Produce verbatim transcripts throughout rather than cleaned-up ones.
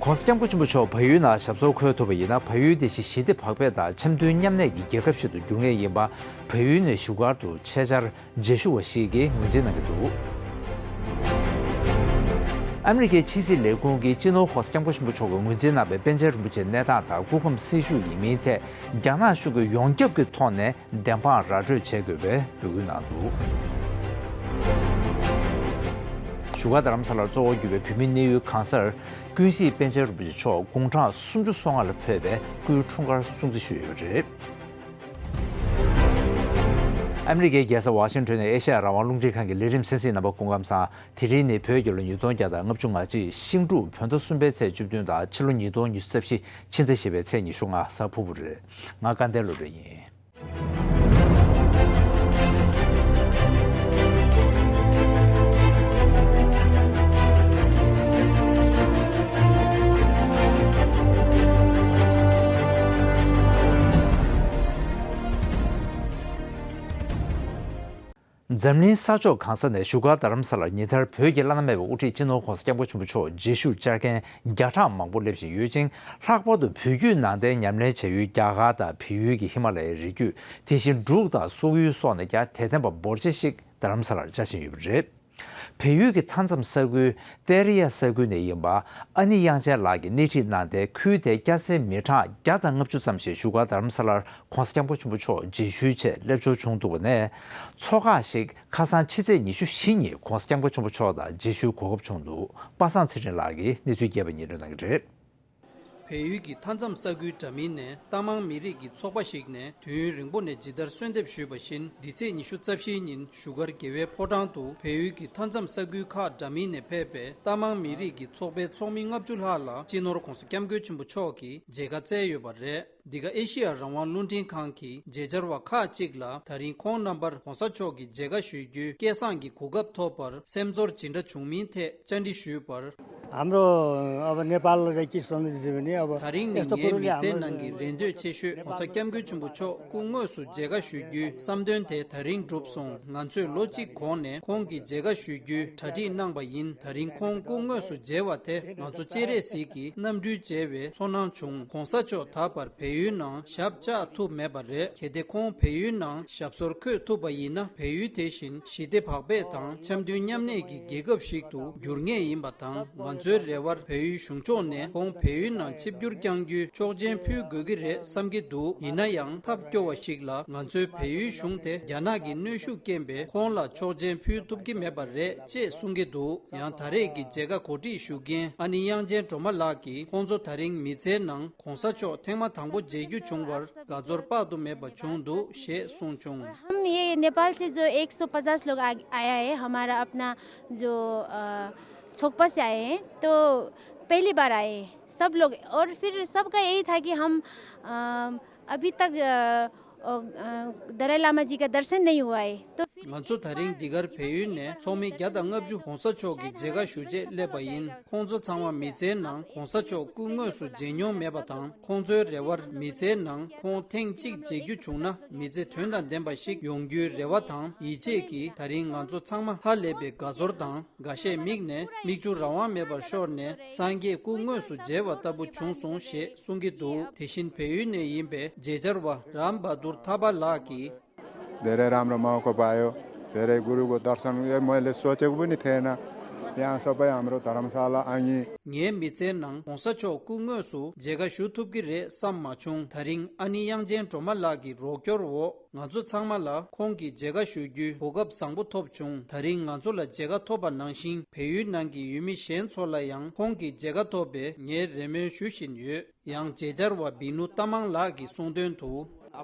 ༸གོང་ས་༸སྐྱབས་མགོན་ཆེན་པོ་མཆོག་བལ་ཡུལ་ནང་ཞབས་སོར་འཁོད་ཐུབ་པ་ཡིན་ན། བལ་ཡུལ་དེ་བཞིན་ཞི་བདེ་བག་ཕེབས་དང་འཆམ་མཐུན་མཉམ་གནས་ཀྱི་རྒྱལ་ཁབ་ཞིག་ཏུ་འགྱུར་ངེས་ཡིན་པ། བལ་ཡུལ་ནས་བཞུགས་སྒར་དུ་ཆེད་བཅར་མཇལ་ཞུ་བ་ཞིག་གིས་ངོས་འཛིན་གནང་གི་འདུག་ཨ་མི་རི་ཀའི་ཕྱི་སྲིད་ལས་ཁུངས་ཀྱིས་སྤྱི་ནོར་༸གོང་ས་༸སྐྱབས་མགོན་ཆེན་པོ་མཆོག་གིས་ངོས་འཛིན་གནང་བའི་པཎ་ཆེན་རིན་པོ་ཆེའི་གནས་སྟངས་དང་སྐུ་ཁམས་སྲི་ཞུ་ཡིན་མིན་ཐད། རྒྱ་ནག་གཞུང་གིས་ཡོངས་ཁྱབ་ཀྱི་ཐོག་ནས་བདེན་དཔང་ར་སྤྲོད་བྱེད་དགོས་པའི་འབོད་སྐུལ་གནང་འདུག་བཞུགས་སྒར་རྡ་རམ་ས་ལར་གཙོ་བོར་གྱུར་པའི་བོད་མིའི་གནས་ཡུལ་གང་སར། ཀུན་གཟིགས་པཎ་ཆེན་རིན་པོ་ཆེ་མཆོག་དགུང་གྲངས་སུམ་ཅུ་སོ་ལྔ་ལ་ཕེབས་པའི་སྐུའི་འཁྲུངས་སྐར་སྲུང་བརྩི་ཞུས་ཡོད་པ་རེད། ཨ་མི་རི་ཀའི་རྒྱལ་ས་ཝ་ཤིང་ཊོན་ནས་ཨེ་ཤ་ཡ་རང་དབང་རླུང་འཕྲིན་ཁང་གི་ལས་རིམ་གསན་གཟིགས་རྣམ་པ་སྐུ་ཁམས་བཟང་། དེ་རིང་ནི་བོད་རྒྱལ་ལོ་ཉིས་སྟོང་བརྒྱ་དང་ལྔ་བཅུ་ང་གཅིག་ཤིང་འབྲུག་བོད་ཟླ་གསུམ་པའི་ཚེས་བཅུ་བདུན་དང་ཕྱི་ལོ་ཉིས་སྟོང་ཉི་ཤུ་རྩ་བཞི་ཕྱི་ཟླ་བཞི་པའི་ཚེས་ཉི་ཤུ་ལྔ་གཟའ་ཕུར་བུ་རེད། ང་སྐལ་ལྡན་སློབ་དཔོན་ཡིན། འཛམ་གླིང་ས་ཕྱོགས་གང་ས་ནས་བཞུགས་སྒར་རྡ་རམ་ས་ལར་ཉིན་ལྟར་བོད་ཀྱི་བླ་ན་མེད་པའི་དབུ་ཁྲིད་སྤྱི་ནོར་༸གོང་ས་༸སྐྱབས་མགོན་ཆེན་པོ་མཆོག་མཇལ་ཞུར་བཅར་མཁན་བརྒྱ་ཕྲག་མང་པོ་སླེབས་བཞིན་ཡོད་ཅིང་། ལྷག་པར་དུ་བོད་བརྒྱུད་ནང་བསྟན་ཉམས་ལེན་བྱ་ཡུལ་རྒྱ་གར་དང་བལ་ཡུལ་གྱི་ཧི་མ་ལ་ཡའི་རི་རྒྱུད། དེ་བཞིན་འབྲུག་དང་སོག་ཡུལ་སོགས་ནས་ཀྱང་དད་ལྡན་པ་འབོར་ཆེ་ཞིག་རྡ་རམ་ས་ལར་བཅར་བཞིན་ཡོད་པ་རེད། བལ་ཡུལ་གྱི་མཐའ་མཚམས་ས་ཁུལ་ཏེ་རི་ཡ་ས་ཁུལ་ནས་ཡིན་པ་ཨ་ནི་དབྱངས་ཅན་ལགས་ཀྱིས་སྣེ་ཁྲིད་གནང་སྟེ། ཁུལ་དེའི་སྐྱ་སེར་མི་གྲངས་བརྒྱ་དང་ལྔ་བཅུ་ཙམ་ཞིག་བཞུགས་སྒར་རྡ་རམ་ས་ལར་༸གོང་ས་༸སྐྱབས་མགོན་ཆེན་པོ་མཆོག་མཇལ་ཞུའི་ཆེད་སླེབས་འབྱོར་བྱུང་འདུག་པ་ནས། ཚོགས་ཁག་ཞིག་ཁ་སང་ཕྱི་ཚེས་ཉི་ཤུ་བཞི་ཉིན་༸གོང་ས་༸སྐྱབས་མགོན་ཆེན་པོ་མཆོག་དང་མཇལ་ཞུའི་གོ་སྐབས་བྱུང་འདུག་པ་སངས་ཚེ་རིང་ལགས་ཀྱིས་གནས་ཚུལ་རྒྱས་པ་སྙན་སྒྲོན་གནང་གི་རེད། བལ་ཡུལ་གྱི་མཐའ་མཚམས་ས་ཁུལ་འདྲ་མིན་ནས་རྟ་མང་མི་རིགས་ཀྱི་ཚོགས་པ་ཞིག་ནས་དུས་ཡུན་རིང་པོ་ནས་ཇི་ལྟར་གསོལ་འདེབས་ཞུས་པ་བཞིན། འདི་ཚེས་ཉི་ཤུ་རྩ་བཞིའི་ཉིན་བཞུགས་སྒར་རྒྱལ་བའི་ཕོ་བྲང་དུ་བལ་ཡུལ་གྱི་མཐའ་མཚམས་ས་ཁུལ་ཁག་འདྲ་མིན་ནས་ཕེབས་པའི་རྟ་མང་མི་རིགས་ཀྱི་ཚོགས་པའི་ཚོགས་མི་ལྔ་བཅུ་ལྷག་ལ་སྤྱི་ནོར་༸གོང་ས་༸སྐྱབས་མགོན་ཆེན་པོ་མཆོག་གིས་མཇལ་ཁ་བསྩལ་ཡོད་པ་རེད། འདི་ག་ཨེ་ཤི་ཡ་རང་དབང་རླུང་འཕྲིན་ཁང་གི་མཇལ་བཅར་བ་ཁག་ཅིག་ལ། ད་རིང་ཁོང་རྣམ་པར་༸གོང་ས་མཆོག་གི་མཇལ་ཁ་ཞུ་རྒྱུའི་སྐལ་བཟང་གི་གོ་སྐབས་ཐོབ་པར་སེམས་ཚོར་ཇི་འདྲ་བྱུང་མིན་ཐད་བཅར་འདྲི་ཞུས་པར། हाम्रो अब नेपाल चाहिँ के सन्देश दियो भने अब ད་རིང་ནི་यस्तो ངའི་कुरोले མི་ཚེའི་ནང་གི་རེ་འདོད་ཆེ་ཤོས་༸གོང་ས་༸སྐྱབས་མགོན་ཆེན་པོ་མཆོག་སྐུ་དངོས་སུ་མཇལ་ཁ་ཞུ་རྒྱུའི་བསམ་དོན་དེ་ད་རིང་འགྲུབ་སོང་། ང་ཚོས་ལོ་གཅིག་གོང་ནས་ཁོང་གི་མཇལ་ཁ་ཞུ་རྒྱུའི་གྲ་སྒྲིག་གནང་པ་ཡིན། ད་རིང་ཁོང་སྐུ་དངོས་སུ་མཇལ་བ་དེ་ང་ཚོ་སྤྱན་རས་གཟིགས་ཀྱི་རྣམ་སྤྲུལ་མཇལ་བའི་ཚོར་སྣང་བྱུང་། ༸གོང་ས་མཆོག་ད་བར་བལ་ཡུལ་ནང་ཞབས་བཅགས་ཐུབ་མེད་པ་རེད། གལ་ཏེ་ཁོང་བལ་ཡུལ་ནང་ཞབས་སོར་འཁོད་ཐུབ་པ་ཡིན་ན། བལ་ཡུལ་དེ་བཞིན་ཞི་བདེ་བག་ཕེབས་དང་འཆམ་མཐུན་མཉམ་གནས་ཀྱི་རྒྱལ་ཁབ་ཞིག་ཏུ་འགྱུར་ངེས་ཡིན་པ་དང་། ང་ཚོའི་རེ་བར་བལ་ཡུལ་གཞུང་ཕྱོགས་ནས་ཁོང་བལ་ཡུལ་ནང་ཆིབས་བསྒྱུར་བསྐྱང་རྒྱུའི་ཆོག་མཆན་ཕུལ་དགོས་ཀྱི་རེད་བསམ་གྱི་འདུག་ཡིན་ན་ཡང་ཐབས་སྐྱོ་བ་ཞིག་ལ། ང་ཚོའི་བལ་ཡུལ་གཞུང་དེ་རྒྱ་ནག་གི་གནོན་ཤུགས་རྐྱེན་པས་ཁོང་ལ་ཆོག་མཆན་ཕུལ་ཐུབ་ཀྱི་མེད་པ་རེད་ཅེས་གསུང་གི་འདུག་ཡང་ད་རེས་ཀྱི་མཇལ་ཁ་གོ་སྒྲིག་ཞུ་མཁན་ཨ་ནི་དབྱངས་ཅན་སྒྲོལ་མ་ལགས་ཀྱིས། ཁོང་ཚོ་ད་རིང་མི་ཚེའི་ནང་༸གོང་ས་མཆོག་ཐེངས་མ་དང་པོ་མཇལ་རྒྱུ་བྱུང་བར་དགའ་ཚོར་དཔག་ཏུ་མེད་པ་བྱུང་འདུག་ཞེས་གསུངས་བྱུང་། हम ये नेपाल से जो एक सौ पचास लोग आ, आया है, हमारा अपना जो अ, छोकपा से आए हैं, तो पहली बार आए हैं सब लोग। और फिर सबका यही था कि हम अ, अभी तक अ, अ, अ, दलाई लामा जी का दर्शन नहीं हुआ है, तो फिर ང་ཚོ་ད་རིང་འདི་གར་བལ་ཡུལ་ནས་ཚོགས་མི་བརྒྱ་དང་ལྔ་བཅུ་༸གོང་ས་མཆོག་གི་མཇལ་ཁ་ཞུ་ཆེད་སླེབས་པ་ཡིན། ཁོང་ཚོ་ཚང་མ་མི་ཚེའི་ནང་༸གོང་ས་མཆོག་སྐུ་དངོས་སུ་མཇལ་མྱོང་མེད་པ་དང་། ཁོང་ཚོའི་རེ་བར་མི་ཚེའི་ནང་ཁོང་ཐེངས་གཅིག་མཇལ་རྒྱུ་བྱུང་ན་མི་ཚེ་དོན་དང་ལྡན་པ་ཞིག་ཡོང་རྒྱུའི་རེ་བ་དང་ཡིད་ཆེས་ཀྱིས། ད་རིང་ང་ཚོ་ཚང་མ་ཧ་ལས་པའི་དགའ་ཚོར་དང་། འགའ་ཤས་མིག་ནས་མིག་ཆུ་རང་དབང་མེད་པར་ཤོར་ནས། སངས་རྒྱས་སྐུ་དངོས་སུ་མཇལ་བ་ལྟ་བུ་བྱུང་སོང་ཞེས་གསུང་གི་འདུག་དེ་བཞིན་བལ་ཡུལ་ནས་ཡིན་པའི་མཇལ་བཅར་བ་རམ་བྷ་དུར་ཐ་པ་ལགས་ཀྱིས། धेरै राम्रो मौका पायो। धेरै गुरुको दर्शन ए, मैले सोचेको पनि थिएन। यहाँ सबै हाम्रो धर्मशाला आइए। ངའི་མི་ཚེའི་ནང་༸གོང་ས་མཆོག་སྐུ་དངོས་སུ་མཇལ་ཁ་ཞུ་ཐུབ་ཀྱི་རེད་བསམ་མ་བྱུང་། ད་རིང་ཨ་ནི་དབྱངས་ཅན་སྒྲོལ་མ་ལགས་ཀྱི་རོགས་སྐྱོར་འོག་ང་ཚོ་ཚང་མ་ལ་ཁོང་གི་མཇལ་ཁ་ཞུ་རྒྱུའི་གོ་སྐབས་བཟང་པོ་ཐོབ་བྱུང་། ད་རིང་ང་ཚོ་ལ་མཇལ་ཁ་ཐོབ་པ་ནང་བཞིན། བལ་ཡུལ་ནང་གི་ཡུལ་མི་གཞན་ཚོ་ལ་ཡང་ཁོང་གི་མཇལ་ཁ་ཐོབ་པའི་ངས་རེ་སྨོན་ཞུ་བཞིན་ཡོད། ཡང་མཇལ་བཅར་བ་བི་ནུ་རྟ་མང་ལགས་ཀྱིས་གསུངས་དོན་དུ།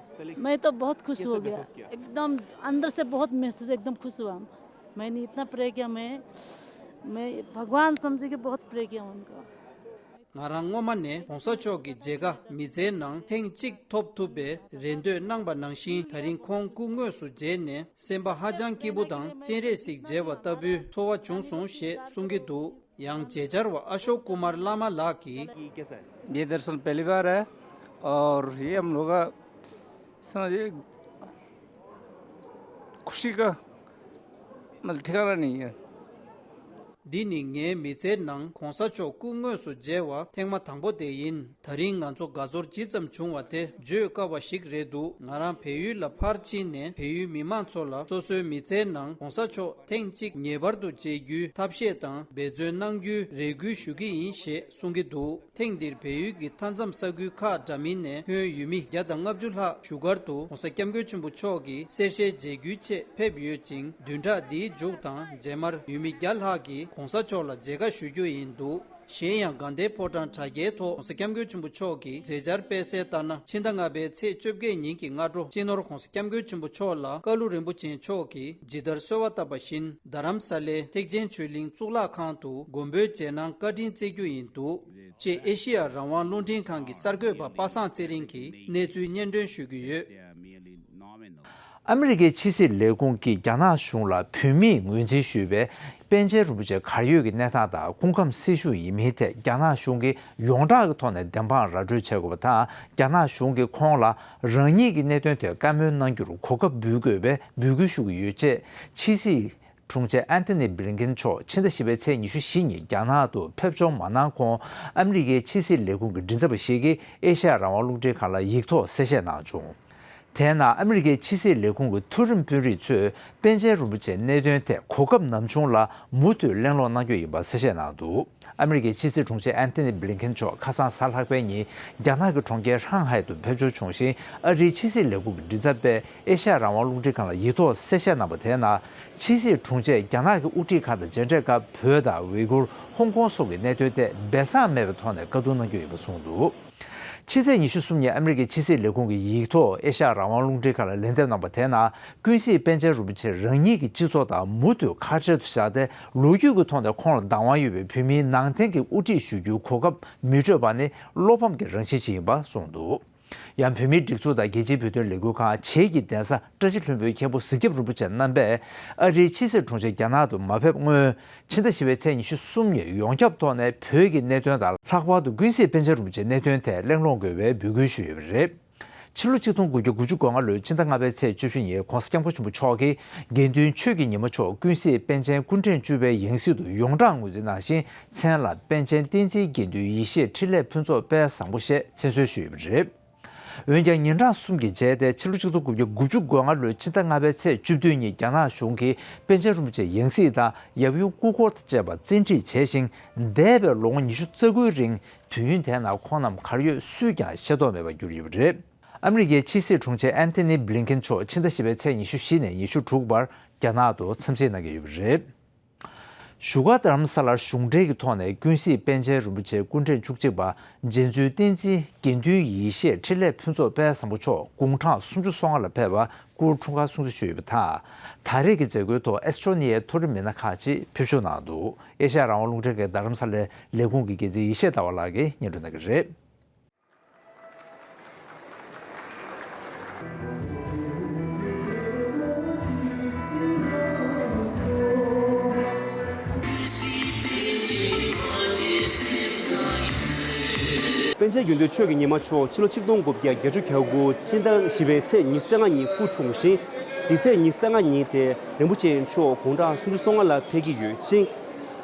मैं तो बहुत खुश हो गया, एकदम अंदर से बहुत महसूस, एकदम खुश हुआ। मैंने इतना प्रे किया, मैं मैं भगवान समझ के बहुत प्रे किया उनका। ང་རང་སྔོན་མ་ནས་༸གོང་ས་མཆོག་གི་མཇལ་ཁ་མི་ཚེའི་ནང་ཐེངས་གཅིག་ཐོབ་ཐུབ་པའི་རེ་འདོད་གནང་པ་ནང་བཞིན། ད་རིང་ཁོང་སྐུ་དངོས་སུ་མཇལ་ནས་སེམས་པ་ཧ་ཅང་སྐྱིད་པོ་དང་། སྤྱན་རས་གཟིགས་མཇལ་བ་ལྟ་བུའི་ཚོར་བ་བྱུང་སོང་ཞེས་གསུང་གི་འདུག་ཡང་མཇལ་བཅར་བ་ཨ་ཤོག་ཀུ་མར་བླ་མ་ལགས་ཀྱིས། ये दर्शन पहली बार है और ये हम लोग का समझिए खुशी का मतलब ठिकाना नहीं है। འདི་ནི་ངའི་མི་ཚེའི་ནང་གོང་ས་མཆོག་སྐུ་དངོས་སུ་མཇལ་བ་ཐེངས་མ་དང་པོ་དེ་ཡིན། ད་རིང་ང་ཚོ་དགའ་ཚོར་ཇི་ཙམ་བྱུང་བ་དེ་བརྗོད་དཀའ་བ་ཞིག་རེད་འདུག་ང་རང་བལ་ཡུལ་ལ་ཕར་ཕྱིན་ནས་བལ་ཡུལ་མི་མང་ཚོ་ལ་སོ་སོའི་མི་ཚེའི་ནང་གོང་ས་མཆོག་ཐེངས་གཅིག་ངེས་པར་དུ་མཇལ་རྒྱུའི་ཐབས་ཤེས་དང་འབད་བརྩོན་གནང་རྒྱུའི་རེ་སྐུལ་ཞུ་གི་ཡིན་ཞེས་གསུང་གི་འདུག་ཐེངས་འདིར་བལ་ཡུལ་གྱི་མཐའ་མཚམས་ས་ཁུལ་ཁག་འདྲ་མིན་ནས་ཁྱོན་ཡུལ་མི་བརྒྱ་དང་ལྔ་བཅུ་ལྷག་བཞུགས་སྒར་དུ་གོང་ས་སྐྱབས་མགོན་ཆེན་པོ་མཆོག་གི་གསེར་ཞལ་མཇལ་རྒྱུའི་ཆེད་ཕེབས་ཡོད་ཅིང་། བདུན་ཕྲག་འདིའི་མཇུག་དང་རྗེས་མར་ཡུལ་མི་བརྒྱ་ལྷག་གིས་གོང་ས་མཆོག་ལ་མཇལ་ཁ་ཞུ་རྒྱུ་ཡིན་འདུག་གཞན་ཡང་དགའ་ལྡན་ཕོ་བྲང་དྲ་རྒྱའི་ཐོག་གོང་ས་སྐྱབས་མགོན་ཆེན་པོ་མཆོག་གི་མཛད་འཆར་སྤེལ་གསལ་ལྟར་ན། ཕྱི་ཟླ་ལྔ་པའི་ཚེས་བཅོ་བརྒྱད་ཉིན་གྱི་སྔ་དྲོ་སྤྱི་ནོར་གོང་ས་སྐྱབས་མགོན་ཆེན་པོ་མཆོག་ལ་ཀ་ལུ་རིན་པོ་ཆེ་མཆོག་གིས་ཇི་ལྟར་གསོལ་བ་བཏབ་པ་བཞིན། རྡ་རམ་ས་ལའི་ཐེག་ཆེན་ཆོས་གླིང་གཙུག་ལག་ཁང་དུ་མགོན་པོའི་རྗེས་གནང་བཀའ་དྲིན་བསྩལ་རྒྱུ་ཡིན་འདུག་ཅེས་ཨེ་ཤེ་ཡ་རང་དབང་རླུང་འཕྲིན་ཁང་གི་གསར་འགོད་པ་པ་སངས་ཚེ་རིང་གིས་གནས་ཚུལ་སྙན་སྒྲོན་ཞུ་གི་ཡོད། ཨ་མི་རི་ཀའི་ཕྱི་སྲིད་ལས་ཁུངས་ཀྱིས་རྒྱ་ནག་གཞུང་ལ་བོད་མིས་ངོས་འཛིན་ཞུས་པའི་པཎ་ཆེན་རིན་པོ་ཆེ་གར་ཡོད་ཀྱི་གནས་སྟངས་དང་སྐུ་ཁམས་སྲི་ཞུ་ཡིན་མིན་ཐད་རྒྱ་ནག་གཞུང་གིས་ཡོངས་གྲགས་ཀྱི་ཐོག་ནས་བདེན་དཔང་ར་སྤྲོད་བྱེད་དགོས་པ་དང་། རྒྱ་ནག་གཞུང་གིས་ཁོང་ལ་རང་ཉིད་ཀྱི་གནད་དོན་དེར་བཀའ་མོལ་གནང་རྒྱུར་གོ་སྐབས་འབུལ་དགོས་པའི་འབོད་སྐུལ་ཞུ་གི་ཡོད་ཅེས་ཕྱི་སྲིད་དྲུང་ཆེ་ཨན་ཐོ་ནི་བྷི་ལིན་ཀེན་མཆོག་ཕྱི་ཟླ་བཞི་པའི་ཚེས་ཉི་ཤུ་བཞི་ཉིན་རྒྱ་ནག་ཏུ་ཕེབས་འབྱོར་མ་གནང་གོང་ཨ་མི་རི་ཀའི་ཕྱི་སྲིད་ལས་ཁུངས་ཀྱི་མགྲིན་ཚབ་པ་ཞིག་གིས་ཨེ་ཤ་ཡ་རང་དབང་རླུང་འཕྲིན་ཁང་ལ་ཡིག་ཐོག་གསལ་བཤད་གནང་བྱུང་། དེས་ན་ཨ་མི་རི་ཀའི་ཕྱི་སྲིད་ལས་ཁུངས་ཀྱི་མཐོ་རིམ་དཔོན་རིགས་ཚོས་པཎ་ཆེན་རིན་པོ་ཆེའི་གནད་དོན་ཐད་གོ་སྐབས་ནམ་བྱུང་ལ་མུ་མཐུད་གླེང་སློང་གནང་རྒྱུ་ཡིན་པ་གསལ་བཤད་གནང་འདུག་ཨ་མི་རི་ཀའི་ཕྱི་སྲིད་དྲུང་ཆེ་ཨན་ཐོ་ནི་བྷི་ལིན་ཀེན་མཆོག་ཁ་སང་གཟའ་ལྷག་པའི་ཉིན་རྒྱ་ནག་གི་གྲོང་ཁྱེར་ཧྲང་ཧའེ་དུ་ཕེབས་འབྱོར་བྱུང་ཞིང་། ཨ་རིའི་ཕྱི་སྲིད་ལས་ཁུངས་ཀྱི་མགྲིན་ཚབ་པས་ཨེ་ཤ་ཡ་རང་དབང་རླུང་འཕྲིན་ཁང་ལ་ཡིག་ཐོག་གསལ་བཤད་གནང་བ་དེའི་ནང་། ཕྱི་སྲིད་དྲུང་ཆེས་རྒྱ་ནག་གི་དབུ་ཁྲིད་ཁག་དང་མཇལ་འཕྲད་སྐབས་བོད་དང་ཝེ་གུར། ཧོང་ཀོང་སོགས་ཀྱི་གནད་དོན་ཐད་སྦས་གསང་མེད་པའི་ཐོག་ནས་བཀའ་བསྡུར་གནང་རྒྱུ་ཡིན་པ་གསུངས་འདུག་ཕྱི་ཚེས་ཉི་ཤུ་གསུམ་ཉིན་ཨ་མི་རི་ཀའི་ཕྱི་སྲིད་ལས་ཁུངས་ཀྱི་ཡིག་ཐོག་ཨེ་ཤ་ཡ་རང་དབང་རླུང་འཕྲིན་ཁང་ལ་ལན་འདེབས་གནང་བ་དེའི་ནང་། ཀུན་གཟིགས་པཎ་ཆེན་རིན་པོ་ཆེ་རང་ཉིད་ཀྱི་སྤྱི་ཚོགས་དང་མུ་མཐུད་ཁ་བྲལ་དུ་བཞག་སྟེ། ལོ་རྒྱུས་ཀྱི་ཐོག་ནས་ཁོང་ལ་བདག་དབང་ཡོད་པའི་བོད་མིའི་ནང་བསྟན་གྱི་དབུ་ཁྲིད་ཞུ་རྒྱུའི་གོ་སྐབས་མི་སྤྲོད་པ་ནི་བློ་ཕམ་གྱི་རང་བཞིན་ཞིག་ཡིན་པ་གསུངས་འདུག་ཡང་བོད་མིའི་སྒྲིག་འཛུགས་དང་རྒྱལ་སྤྱིའི་བོད་དོན་ལས་འགུལ་ཁང་བྱེས་ཀྱི་གདན་ས་བཀྲ་ཤིས་ལྷུན་པོའི་མཁན་པོ་གཟིག་སྐྱབས་རིན་པོ་ཆེ་རྣམ་པས་ཨ་རིའི་ཕྱི་སྲིད་དྲུང་ཆེ་རྒྱ་ནག་ཏུ་མ་ཕེབས་སྔོན། ཕྱི་ཟླ་བཞི་པའི་ཚེས་ཉི་ཤུ་གསུམ་ཉིན་ཡོངས་ཁྱབ་ཐོག་ནས་བོད་ཀྱི་གནད་དོན་དང་། ལྷག་པར་དུ་ཀུན་གཟིགས་པཎ་ཆེན་རིན་པོ་ཆེའི་གནད་དོན་ཐད་གླེང་སློང་དགོས་པའི་འབོད་སྐུལ་ཞུས་ཡོད་པ་རེད། ཕྱི་ལོ་ཆིག་སྟོང་དགུ་བརྒྱ་དགུ་བཅུ་གོ་ལྔ་ལོའི་ཕྱི་ཟླ་ལྔ་པའི་ཚེས་བཅུ་བཞི་ཉིན་༧གོང་ས་༧སྐྱབས་མགོན་ཆེན་པོ་མཆོག་གིས་དགེ་འདུན་ཆོས་ཀྱི་ཉི་མ་མཆོག་ཀུན་གཟིགས་པཎ་ཆེན་སྐུ་ཕྲེང་བཅུ་པའི་ཡང་སྲིད་དུ་ཡོངས་གྲགས་ངོས་འཛིན་གནང་ཞིང་། མཚན་ལ་པཎ་ཆེན་བསྟན་འཛིན་དགེ་འདུན་ཡེ་ཤེས་འཕྲིན་ལས་ཕུན་ཚོགས་དཔལ་བཟང་པོ་ཞེས་མཚན་གསོལ་ཞུས་ཡོད་པ་རེད། འོན་ཀྱང་ཉིན་གྲངས་གསུམ་གྱི་རྗེས་ཏེ་ཕྱི་ལོ་ཆིག་སྟོང་དགུ་བརྒྱ་དགུ་བཅུ་གོ་ལྔ་ལོའི་ཕྱི་ཟླ་ལྔ་པའི་ཚེས་བཅུ་བདུན་ཉིན་རྒྱ་ནག་གཞུང་གིས་པཎ་ཆེན་རིན་པོ་ཆེའི་ཡང་སྲིད་དང་ཡབ་ཡུམ་སྐུ་འཁོར་དང་བཅས་པ་བཙན་ཁྲིད་བྱས་ཤིང་། འདས་པའི་ལོ་ངོ་ཉི་ཤུ་རྩ་དགུའི་རིང་དུས་ཡུན་དེའི་ནང་ཁོང་རྣམས་གར་ཡོད་སུས་ཀྱང་ཤེས་རྟོགས་མེད་པར་གྱུར་ཡོད་པ་རེད། ཨ་མི་རི་ཀའི་ཕྱི་སྲིད་དྲུང་ཆེ་ཨན་ཐོ་ནི་བྷི་ལིན་ཀེན་མཆོག་ཕྱི་ཟླ་བཞི་པའི་ཚེས་ཉི་ཤུ་བཞི་ནས་ཉི་ཤུ་དྲུག་བར་རྒྱ་ནག་ཏུ་འཚམས་གཟིགས་གནང་གི་ཡོད་པ་རེད། བཞུགས་སྒར་རྡ་རམ་ས་ལར་གཞུང་འབྲེལ་གྱི་ཐོག་ནས་ཀུན་གཟིགས་པཎ་ཆེན་རིན་པོ་ཆེ་སྐུ་ཕྲེང་བཅུ་གཅིག་པ་རྗེ་བཙུན་བསྟན་འཛིན་དགེ་འདུན་ཡེ་ཤེས་འཕྲིན་ལས་ཕུན་ཚོགས་དཔལ་བཟང་པོ་མཆོག་དགུང་གྲངས་སུམ་ཅུ་སོ་ལྔ་ལ་ཕེབས་པར་སྐུ་འཁྲུངས་སྐར་སྲུང་བརྩི་ཞུས་ཡོད་པ་དང་། ད་རེས་ཀྱི་མཛད་སྒོའི་ཐོག་ཨེ་སི་ཊོ་ནི་ཡའི་མཐོ་རིམ་མི་སྣ་ཁག་ཅིག་ཕེབས་ཞུགས་གནང་འདུག་ཨེ་ཤ་ཡ་རང་དབང་རླུང་འཕྲིན་ཁང་རྡ་རམ་ས་ལའི་ལས་ཁུངས་ཀྱི་འགན་འཛིན་ཡེ་ཤེས་ཟླ་བ་ལགས་ཀྱིས་སྙན་སྒྲོན་གནང་གི་རེད། པཎ་ཆེན་དགེ་འདུན་ཆོས་ཀྱི་ཉི་མ་མཆོག་ཕྱི་ལོ་ཆིག་སྟོང་དགུ་བརྒྱ་བརྒྱད་ཅུ་གྱ་དགུ་ཕྱི་ཟླ་བཞི་པའི་ཚེས་ཉི་ཤུ་རྩ་ལྔ་ཉིན་སྐུ་འཁྲུངས་ཤིང་། འདི་ཚེས་ཉི་ཤུ་རྩ་ལྔ་ཉིན་ཏེ་རིན་པོ་ཆེ་མཆོག་དགུང་གྲངས་སུམ་ཅུ་སོ་ལྔ་ལ་ཕེབས་ཀྱི་ཡོད་ཅིང་།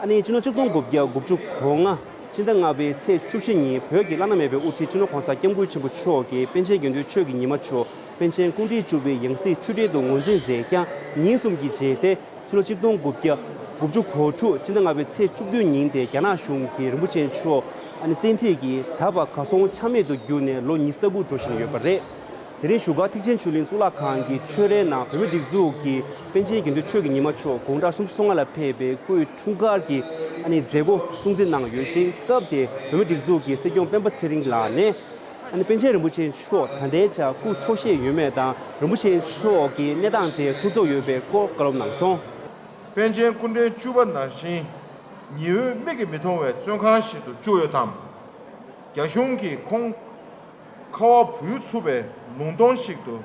ཨ་ནི་སྤྱི་ལོ་ཆིག་སྟོང་དགུ་བརྒྱ་དགུ་བཅུ་གོ་ལྔ་ཕྱི་ཟླ་ལྔ་པའི་ཚེས་བཅུ་བཞི་ཉིན་བོད་ཀྱི་བླ་ན་མེད་པའི་དབུ་ཁྲིད་སྤྱི་ནོར་༧གོང་ས་༧སྐྱབས་མགོན་ཆེན་པོ་མཆོག་གིས་པཎ་ཆེན་དགེ་འདུན་ཆོས་ཀྱི་ཉི་མ་མཆོག་པཎ་ཆེན་སྐུ་ཕྲེང་བཅུ་པའི་ཡང་སྲིད་འཕྲུལ་སྒྲིག་ཏུ་ངོས་འཛིན་མཛད་ཀྱང་ཉིན་གསུམ་གྱི་རྗེས་ཏེ་ཕྱི་ལོ་ཆིག་སྟོང་དགུ་བརྒྱ་དགུ་བཅུ་གོ་དྲུག་ཕྱི་ཟླ་ལྔ་པའི་ཚེས་བཅུ་བདུན་ཉིན་ཏེ་རྒྱ་ནག་གཞུང་གིས་རིན་པོ་ཆེ་མཆོག་ཨ་ནི་བཙན་ཁྲིད་ཀྱིས་ད་བར་གར་སོང་ཆ་མེད་དུ་གྱུར་ནས་ལོ་ཉི་ཤུ་རྩ་དགུ་འགྲོ་བཞིན་ཡོད་པ་རེད། དེ་རིང་བཞུགས་སྒར་ཐེག་ཆེན་ཆོས་གླིང་གཙུག་ལག་ཁང་གི་ཆོས་རའི་ནང་བོད་མིའི་སྒྲིག་འཛུགས་ཀྱི་པཎ་ཆེན་དགེ་འདུན་ཆོས་ཀྱི་ཉི་མ་མཆོག་དགུང་གྲངས་སུམ་ཅུ་སོ་ལྔ་ལ་ཕེབས་པའི་སྐུའི་འཁྲུངས་སྐར་གྱི་ཨ་ནི་མཛད་སྒོ་སྲུང་བརྩི་གནང་ཡོད་ཅིང་། སྐབས་དེར་བོད་མིའི་སྒྲིག་འཛུགས་ཀྱི་སྲིད་སྐྱོང་སྤེན་པ་ཚེ་རིང་ལགས་ནས་ཨ་ནི་པཎ་ཆེན་རིན་པོ་ཆེ་མཆོག་ད་ལྟའི་ཆར་སྐུ་འཚོ་བཞིན་ཡོད་མེད་དང་། རིན་པོ་ཆེ་མཆོག་གི་གནས་སྟངས་དེ་ཐུགས་འཚབ་ཡོད་པའི་སྐོར་བཀའ་སློབ་གནང་སོང་། པཎ་ཆེན་སྐུ་ཕྲེང་བཅུ་པ་ནང་བཞིན་ཉི་འོད་མིག་གིས་མི་མཐོང་བའི་བཙོན་ཁང་ཞིག་ཏུ་བཅུག་ཡོད་དམ། རྒྱ་གཞུང་གིས་ཁོང་ཁ་བ་བུ་ཡུག་འཚུབ་པའི་ལུང་སྟོང་ཞིག་ཏུ་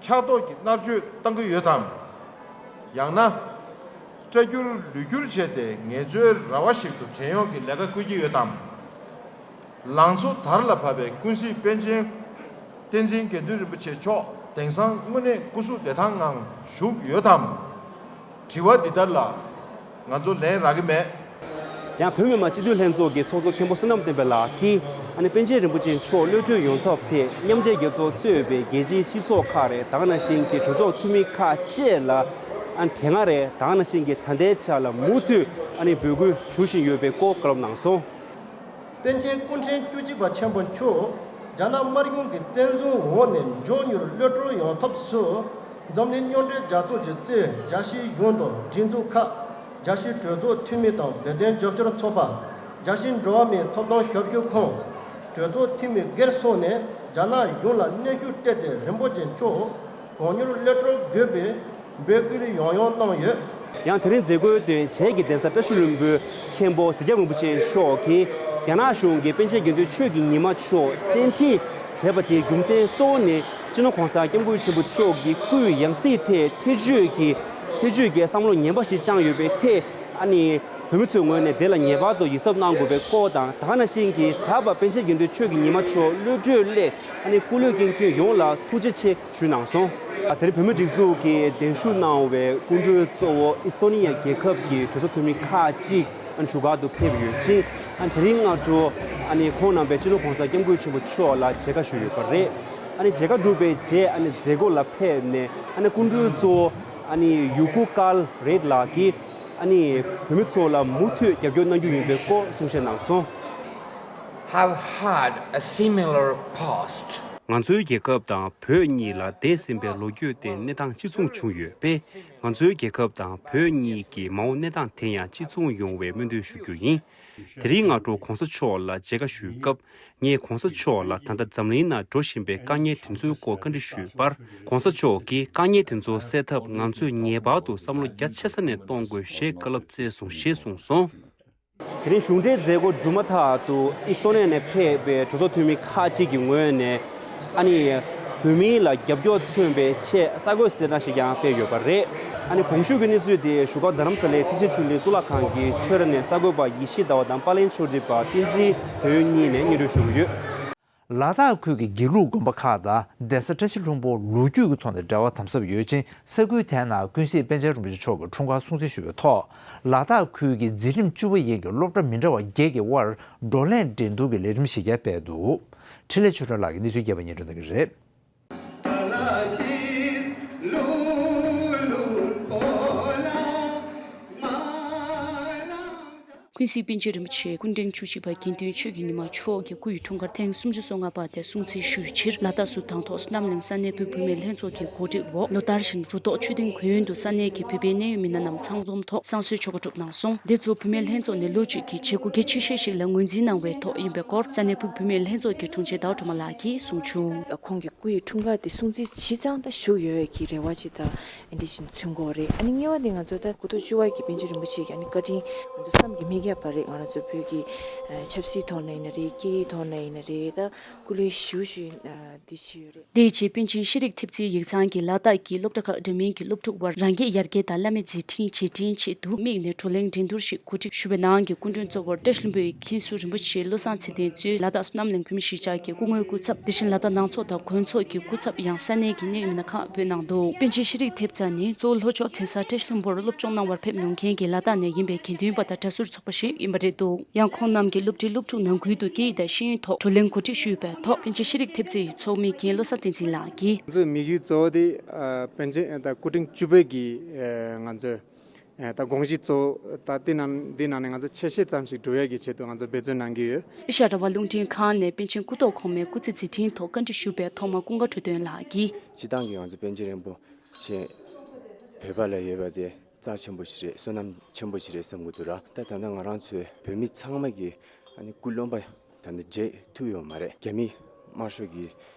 འཁྱག་ལྟོགས་ཀྱི་མནར་གཅོད་བཏང་གི་ཡོད་དམ། ཡང་ན། སྐྲ་བསྒྱུར་ལུས་བསྒྱུར་བྱས་ཏེ་ངལ་རྩོལ་ར་བ་ཞིག་ཏུ་བྲན་གཡོག་གི་ལས་ཀ་བསྐུལ་གྱི་ཡོད་དམ། ལང་ཚོ་དར་ལ་བབས་པའི་ཀུན་གཟིགས་པཎ་ཆེན་བསྟན་འཛིན་དགེ་འདུན་རིན་པོ་ཆེ་མཆོག་དེང་སང་དངོས་གནས་སྐུ་གཟུགས་བདེ་ཐང་ངང་བཞུགས་ཡོད་དམ། དྲི་བ་འདི་ལྟར་ལ། ང་ཚོ་ལན་རག་གི་མེད། ཡང་བོད་མི་མང་སྤྱི་འཐུས་ལྷན་ཚོགས་ཀྱི་ཚོགས་གཙོ་མཁན་པོ་བསོད་ནམས་བསྟན་འཕེལ་ལགས་ཀྱིས། ཨ་ནི་པཎ་ཆེན་རིན་པོ་ཆེ་མཆོག་གློད་གྲོལ་ཡོང་ཐབས་ཐད་མཉམ་འབྲེལ་རྒྱལ་ཚོགས་གཙོས་པའི་རྒྱལ་སྤྱིའི་སྤྱི་ཚོགས་ཁག་རེད། ད་ག་ནང་བཞིན་གྱི་གྲོས་ཚོགས་འཐུས་མི་ཁག་བཅས་ལ། ཨ་ནི་དེ་སྔ་རེད། ད་ག་ནང་བཞིན་གྱི་ད་ལྟའི་ཆ་ལ་མུ་མཐུད་ཨ་ནི་འབོད་སྐུལ་ཞུ་བཞིན་ཡོད་པའི་སྐོར་བཀའ་སློབ་གནང་སོང་། པཎ་ཆེན་སྐུ་ཕྲེང་བཅུ་གཅིག་པ་ཆེན་པོ་མཆོག་རྒྱ་ནག་དམར་གཞུང་གི་བཙན་བཟུང་འོག་ནས་མགྱོགས་མྱུར་གློད་གྲོལ་ཡོང་ཐབས་སུ། འཛམ་གླིང་མཉམ་འབྲེལ་རྒྱལ་ཚོགས་ཀྱིས་གཙོས་རྒྱལ་སྤྱིའི་གཞུང་དང་སྒྲིག་འཛུགས་ཁག་རྒྱལ་སྤྱིའི་གྲོས་ཚོགས་འཐུས་མི་དང་བོད་དོན་རྒྱབ་སྐྱོར་ཚོགས་པ། རྒྱལ་སྤྱིའི་འགྲོ་བ་མིའི་ཐོབ་ཐང་ཞབས་ཞུ་ཁང་། གྲོས་ཚོགས་འཐུས་མི་སྒེར་སོགས་ནས་རྒྱ་ནག་གཞུང་ལ་གནོན་ཤུགས་སྤྲད་དེ་རིན་པོ་ཆེ་མཆོག་གང་མྱུར་གློད་གྲོལ་དགོས་པའི་འབོད་སྐུལ་ཡང་ཡང་གནང་ཡོད། ཡང་དེ་རིང་མཛད་སྒོའི་དོན་བྱེད་ཀྱི་གདན་ས་བཀྲ་ཤིས་ལྷུན་པོའི་མཁན་པོ་གཟིག་རྒྱབ་རིན་པོ་ཆེ་མཆོག་གིས། རྒྱ་ནག་གཞུང་གིས་པཎ་ཆེན་དགེ་འདུན་ཆོས་ཀྱི་ཉི་མ་མཆོག་བཙན་ཁྲིད་བྱས་པ་དེའི་རྒྱུ་མཚན་གཙོ་བོ་ནི། སྤྱི་ནོར་༧གོང་ས་༧སྐྱབས་མགོན་ཆེན་པོ་མཆོག་གི་སྐུའི་ཡང་སྲིད་ཐད་ཐེ་བྱུས་ཀྱི་ཐེ་བྱུས་ཀྱི་བསམ་བློ་ངན་པ་ཞིག་བཅངས་ཡོད་པའི་ཐད། ཨ་ནི་བོད་མི་ཚོའི་ངོས་ནས་དེ་ལ་ངེས་པར་དུ་ཡིད་གཟབ་གནང་དགོས་པའི་སྐོར་དང་། ད་ག་ནང་བཞིན་གྱི་ད་བར་པཎ་ཆེན་དགེ་འདུན་ཆོས་ཀྱི་ཉི་མ་མཆོག་གློད་གྲོལ་སླད། ཨ་ནི་སྐུ་ལུས་ཀྱི་མཁན་ཡོངས་ལ་ཐུགས་རྗེ་ཆེ་ཞུས་གནང་སོང་། དེ་རིང་བོད་མིའི་སྒྲིག་འཛུགས་ཀྱིས་གདན་ཞུ་གནང་བའི་སྐུ་མགྲོན་གཙོ་བོ་ཨི་སི་ཐོ་ནི་ཡ་རྒྱལ་ཁབ་ཀྱི་གྲོས་ཚོགས་འཐུས་མི་ཁག་ཅིག་ཨ་ནི་བཞུགས་སྒར་དུ་ཕེབས་ཡོད་ཅིང་། ཨ་ནི་དེ་རིང་སྔ་དྲོ་ཨ་ནི་ཁོང་རྣམ་པས་སྤྱི་ནོར་༧གོང་ས་༧སྐྱབས་མགོན་ཆེན་པོ་མཆོག་ལ་མཇལ་ཁ་ཞུས་ཡོད་པ་རེད། ཨ་ནི་མཇལ་ཁ་གྲུབ་པའི་རྗེས་ཨ་ནི་མཛད་སྒོ་ལ་ཕེབས་ནས། ཨ་ནི་སྐུ་མགྲོན་གཙོ་བོ་ཨ་ནི་ཡུ་ཀུ་ཀལ་རེད་ལགས་ཀྱིས། ཨ་ནི་བོད་མི་ཚོ་ལ་མུ་མཐུད་རྒྱབ་སྐྱོར་གནང་རྒྱུ་ཡིན་པའི་སྐོར་གསུང་བཤད་གནང་སོང་། have had a similar past. ང་ཚོའི་རྒྱལ་ཁབ་དང་བོད་གཉིས་ལ་འདས་ཟིན་པའི་ལོ་རྒྱུས་དེ་གནས་སྟངས་གཅིག་མཚུངས་བྱུང་ཡོད་པས། ང་ཚོའི་རྒྱལ་ཁབ་དང་བོད་གཉིས་ཀྱི་མ་འོངས་གནས་སྟངས་དེ་ཡང་གཅིག་མཚུངས་ཡོང་བའི་སྨོན་འདུན་ཞུ་རྒྱུ་ཡིན། དེ་རིང་སྔ་དྲོ་༧གོང་ས་མཆོག་ལ་མཇལ་ཁ་ཞུས་སྐབས། ངས་༧གོང་ས་མཆོག་ལ་ད་ལྟ་འཛམ་གླིང་ནང་འགྲོ་བཞིན་པའི་དཀའ་ངལ་དེ་ཚོའི་སྐོར་བཀའ་འདྲི་ཞུས་པར། ༧གོང་ས་མཆོག་གིས་དཀའ་ངལ་དེ་ཚོ་སེལ་ཐབས་ང་ཚོས་ངེས་པར་དུ་བསམ་བློ་རྒྱ་ཆེ་ས་ནས་གཏོང་དགོས་ཞེས་བཀའ་སློབ་སྩལ་སོང་ཞེས་གསུངས་སོང་། དེ་རིང་གཞུང་འབྲེལ་མཛད་སྒོ་གྲུབ་མ་ཐག་ཏུ་ཨི་སི་ཐོ་ནི་ཡ་ནས་ཕེབས་པའི་གྲོས་ཚོགས་འཐུས་མི་ཁག་ཅིག་གི་ངོས་ནས། ཨ་ནི་བོད་མི་ལ་རྒྱབ་སྐྱོར་མཚོན་པའི་ཆེད་གསར་འགོད་གསལ་བསྒྲགས་ཤིག་ཀྱང་སྤེལ་ཡོད་པ་རེད། ཨ་ནི་གོང་ཞུས་ཀྱི་གནས་ཚུལ་དེ་བཞུགས་སྒར་རྡ་རམ་ས་ལའི་ཐེག་ཆེན་ཆོས་གླིང་གཙུག་ལག་ཁང་གི་ཆོས་ར་ནས་གསར་འགོད་པ་ཡེ་ཤེས་ཟླ་བ་དང་པར་ལེན་ཕྱོགས་སྒྲིག་པ་བསྟན་འཛིན་དོན་ཡོད་གཉིས་ནས་སྙན་སྒྲོན་ཞུ་གི་ཡོད། ལ་དྭགས་ཁུལ་གྱི་དགེ་ལུགས་དགོན་པ་ཁག་དང་གདན་ས་བཀྲ་ཤིས་ལྷུན་པོ་ལོ་རྒྱུས་ཀྱི་ཐོག་ནས་འབྲེལ་བ་དམ་ཟབ་ཡོད་ཅིང་། ས་ཁུལ་དེའི་ནང་ཀུན་གཟིགས་པཎ་ཆེན་རིན་པོ་ཆེ་མཆོག་གི་འཁྲུངས་སྐར་སྲུང་བརྩི་ཞུ་བའི་ཐོག་ལ་དྭགས་ཁུལ་གྱི་འཛིན་རིམ་བཅུ་པ་ཡན་གྱི་སློབ་གྲྭ་མི་འདྲ་བ་བརྒྱད་ཀྱི་དབར་བགྲོ་གླེང་འགྲན་བསྡུར་གྱི་ལས་རིམ་ཞིག་ཀྱང་སྤེལ་འདུག་འཕྲིན་ལས་ཆོས་སྒྲོན་ལགས་ཀྱིས་གནས་ཚུལ་རྒྱས་པ་སྙན་སྒྲོན་གནང་གི་རེད། ཀུན་གཟིགས་པཎ་ཆེན་རིན་པོ་ཆེ་སྐུ་ཕྲེང་བཅུ་གཅིག་པ་དགེ་འདུན་ཆོས་ཀྱི་ཉི་མ་མཆོག་གི་སྐུ་ཡི་འཁྲུངས་སྐར་ཐེངས་སུམ་ཅུ་སོ་ལྔ་པ་དེ་སྲུང་བརྩི་ཞུ་ཕྱིར། ལ་དྭགས་སུ་དང་ཐོག་བསོད་ནམས་གླིང་ས་གནས་བོད་བུད་མེད་ལྷན་ཚོགས་ཀྱི་གོ་སྒྲིག་འོག་ལོ་ལྟར་བཞིན་རུ་ཐོག་མཆོད་རྟེན་གུང་ཡུལ་དུ་ས་གནས་ཀྱི་བོད་པའི་གནད་ཡོད་མི་སྣ་རྣམས་ཚང་འཛོམས་ཐོག་བསང་གསོལ་ཆོ་ག་གྲུབ་གནང་སོང་། འདི་ཚོ་བུད་མེད་ལྷན་ཚོགས་ནས་ལོ་གཅིག་གི་བྱེད་སྒོ་གལ་ཆེ་ཤོས་ཤིག་ལ་ངོས་འཛིན་གནང་བའི་ཐོག་ཡིན་པའི་སྐོར་ས་གནས་བོད་བུད་མེད་ལྷན་ཚོགས་ཀྱི་དྲུང་ཆེ་ཟླ་བ་སྒྲོལ་མ་ལགས་ཀྱིས་གསུངས་བྱུང་། ཁོང་གི་སྐུ་ཡི་འཁྲུངས་སྐར་དེ་སྲུང་བརྩི་བྱས་ཙང་ད་བཞུགས་ཡོད་ཀྱི་རེ་བ་ཅིག་ད་འདི་བཞིན་མཚོན་གྱི་ཡོད་རེད། ཨ་ནི་གཉིས་པ་དེ་ང་ཚོ་ད་སྐུ་ཐོག་བཅུ་པ་གི་པཎ་ཆེན་རིན་པོ་ཆེ་གི་ཨ་ནི་བཀའ་དྲིན་ང་ཚོ་བསམ་གྱིས་མི་ཁྱབ་པ་རེད། ང་རང་ཚོ་བོད་ཀྱི་ཆབ་སྲིད་ཐོག་ནས་ཡིན་ན་རེད། སྐད་ཡིག་ཐོག་ནས་ཡིན་ན་རེད། ད་སྐུ་ལས་ཞེ་པོ་ཞིག་འདི་བྱས་ཡོད་རེད། དེའི་རྗེས་པཎ་ཆེན་ཤེས་རིག་ཐེབས་རྩའི་ཡིག་ཚང་གིས་ལ་དྭགས་ཀྱི་སློབ་གྲྭ་ཁག་འདྲ་མིན་གྱི་སློབ་ཕྲུག་དབར་རང་སྐད་ཡར་རྒྱས་དང་བླ་མའི་མཛད་འཕྲིན་རྗེས་དྲན་ཆེད་དུ་དམིགས་ནས་བགྲོ་གླེང་འགྲན་བསྡུར་ཞིག་གོ་སྒྲིག་ཞུས་པའི་ནང་གི་སྐུ་མགྲོན་གཙོ་བོར་བཀྲ་ཤིས་ལྷུན་པོའི་མཁན་ཟུར་རིན་པོ་ཆེ་བློ་བཟང་ཚེ་བརྟན་གཙོས་ལ་དྭགས་བསོད་ནམས་གླིང་བོད་མི་གཞིས་ཆགས་ཀྱི་སྐུ་ངོའི་སྐུ་ཚབ། དེ་བཞིན་ལ་དྭགས་ནང་ཚོགས་དང་དགོན་ཚོགས་ཀྱི་སྐུ་ཚབ་ཡང་ས་གནས་ཀྱི་གནད་ཡོད་མི་སྣ་ཁག་འབོད་གནང་འདུག་པཎ་ཆེན་ཤེས་རིག་ཐེབས་རྩ་ནི་གཙོ་བོ་ལྷོ་ཕྱོགས་དེང་སང་བཀྲ་ཤིས་ལྷུན་པོར་སློབ་སྦྱོང་གནང་བར་ཕེབས་མྱོང་མཁན་གྱི་ལ་དྭགས་ནས་ཡིན་པའི་དགེ་འདུན་པ་དང་གྲྭ་ཟུར་ཚོགས་པ་ཞིག་ཡིན་པ་རེད་འདུག་ཡང་ཁོང་རྣམས་ཀྱིས་སློབ་གྲྭའི་སློབ་ཕྲུག་ནང་ཁུལ་དུ་སྐད་ཡིག་དང་ཤེས་ཡོན་ཐོག་བགྲོ་གླེང་གོ་སྒྲིག་ཞུས་པའི་ཐོག་པཎ་ཆེན་ཤེས་རིག་ཐེབས་རྩའི་ཚོགས་མི་རྒན་བློ་བཟང་བསྟན་འཛིན་ལགས་ཀྱིས། ང་ཚོའི་དམིགས་ཡུལ་གཙོ་བོ་དེ་པཎ་ཆེན་ད་སྐུ་ཕྲེང་བཅུ་པའི་གི་ང་ཚོའི་ད་དགོངས་གཞི་གཙོ་བོ་ད་དེ་ནང་འདི་ནང་ནས་ང་ཚོ་ཆེད་བཤད་ཙམ་ཞིག་སྒྲུབ་ཡས་ཀྱི་ཆེད་དུ་ང་ཚོ་འབད་བརྩོན་གནང་གི་ཡོད། ཨེ་ཤ་ཡ་རང་དབང་རླུང་འཕྲིན་ཁང་ནས་པཎ་ཆེན་སྐུ་ཐོག་གོང་མའི་སྐུ་ཚེ་མཛད་འཕྲིན་ཐོག་བཀའ་འདྲི་ཞུས་པའི་ཐོག་མར་ཀུན་དགའ་འཕྲོད་བསྟེན་ལགས་ཀྱིས། སྤྱིར་བཏང་གི་ང་ཚོ་པཎ་ཆེན་རིན་པོ་ཆེ་བོད་པ་ལ་ཡོད་པ་དེ་རྩ་ཆེན་པོ་ཞིག་རེད། བསོད་ནམས་ཆེན་པོ་ཞིག་རེད་བསམ་གྱི་འདུག་ར། ད་ད་ལྟ་ང་རང་ཚོའི་བོད་མི་ཚང་མ་གི་ཨ་ནི་སྐུ་རློན་པ་ད་ལྟ་མཇལ་ཐུབ་ཡོད་མ་རེད། རྒྱ་མི་དམར་ཤོག་གི་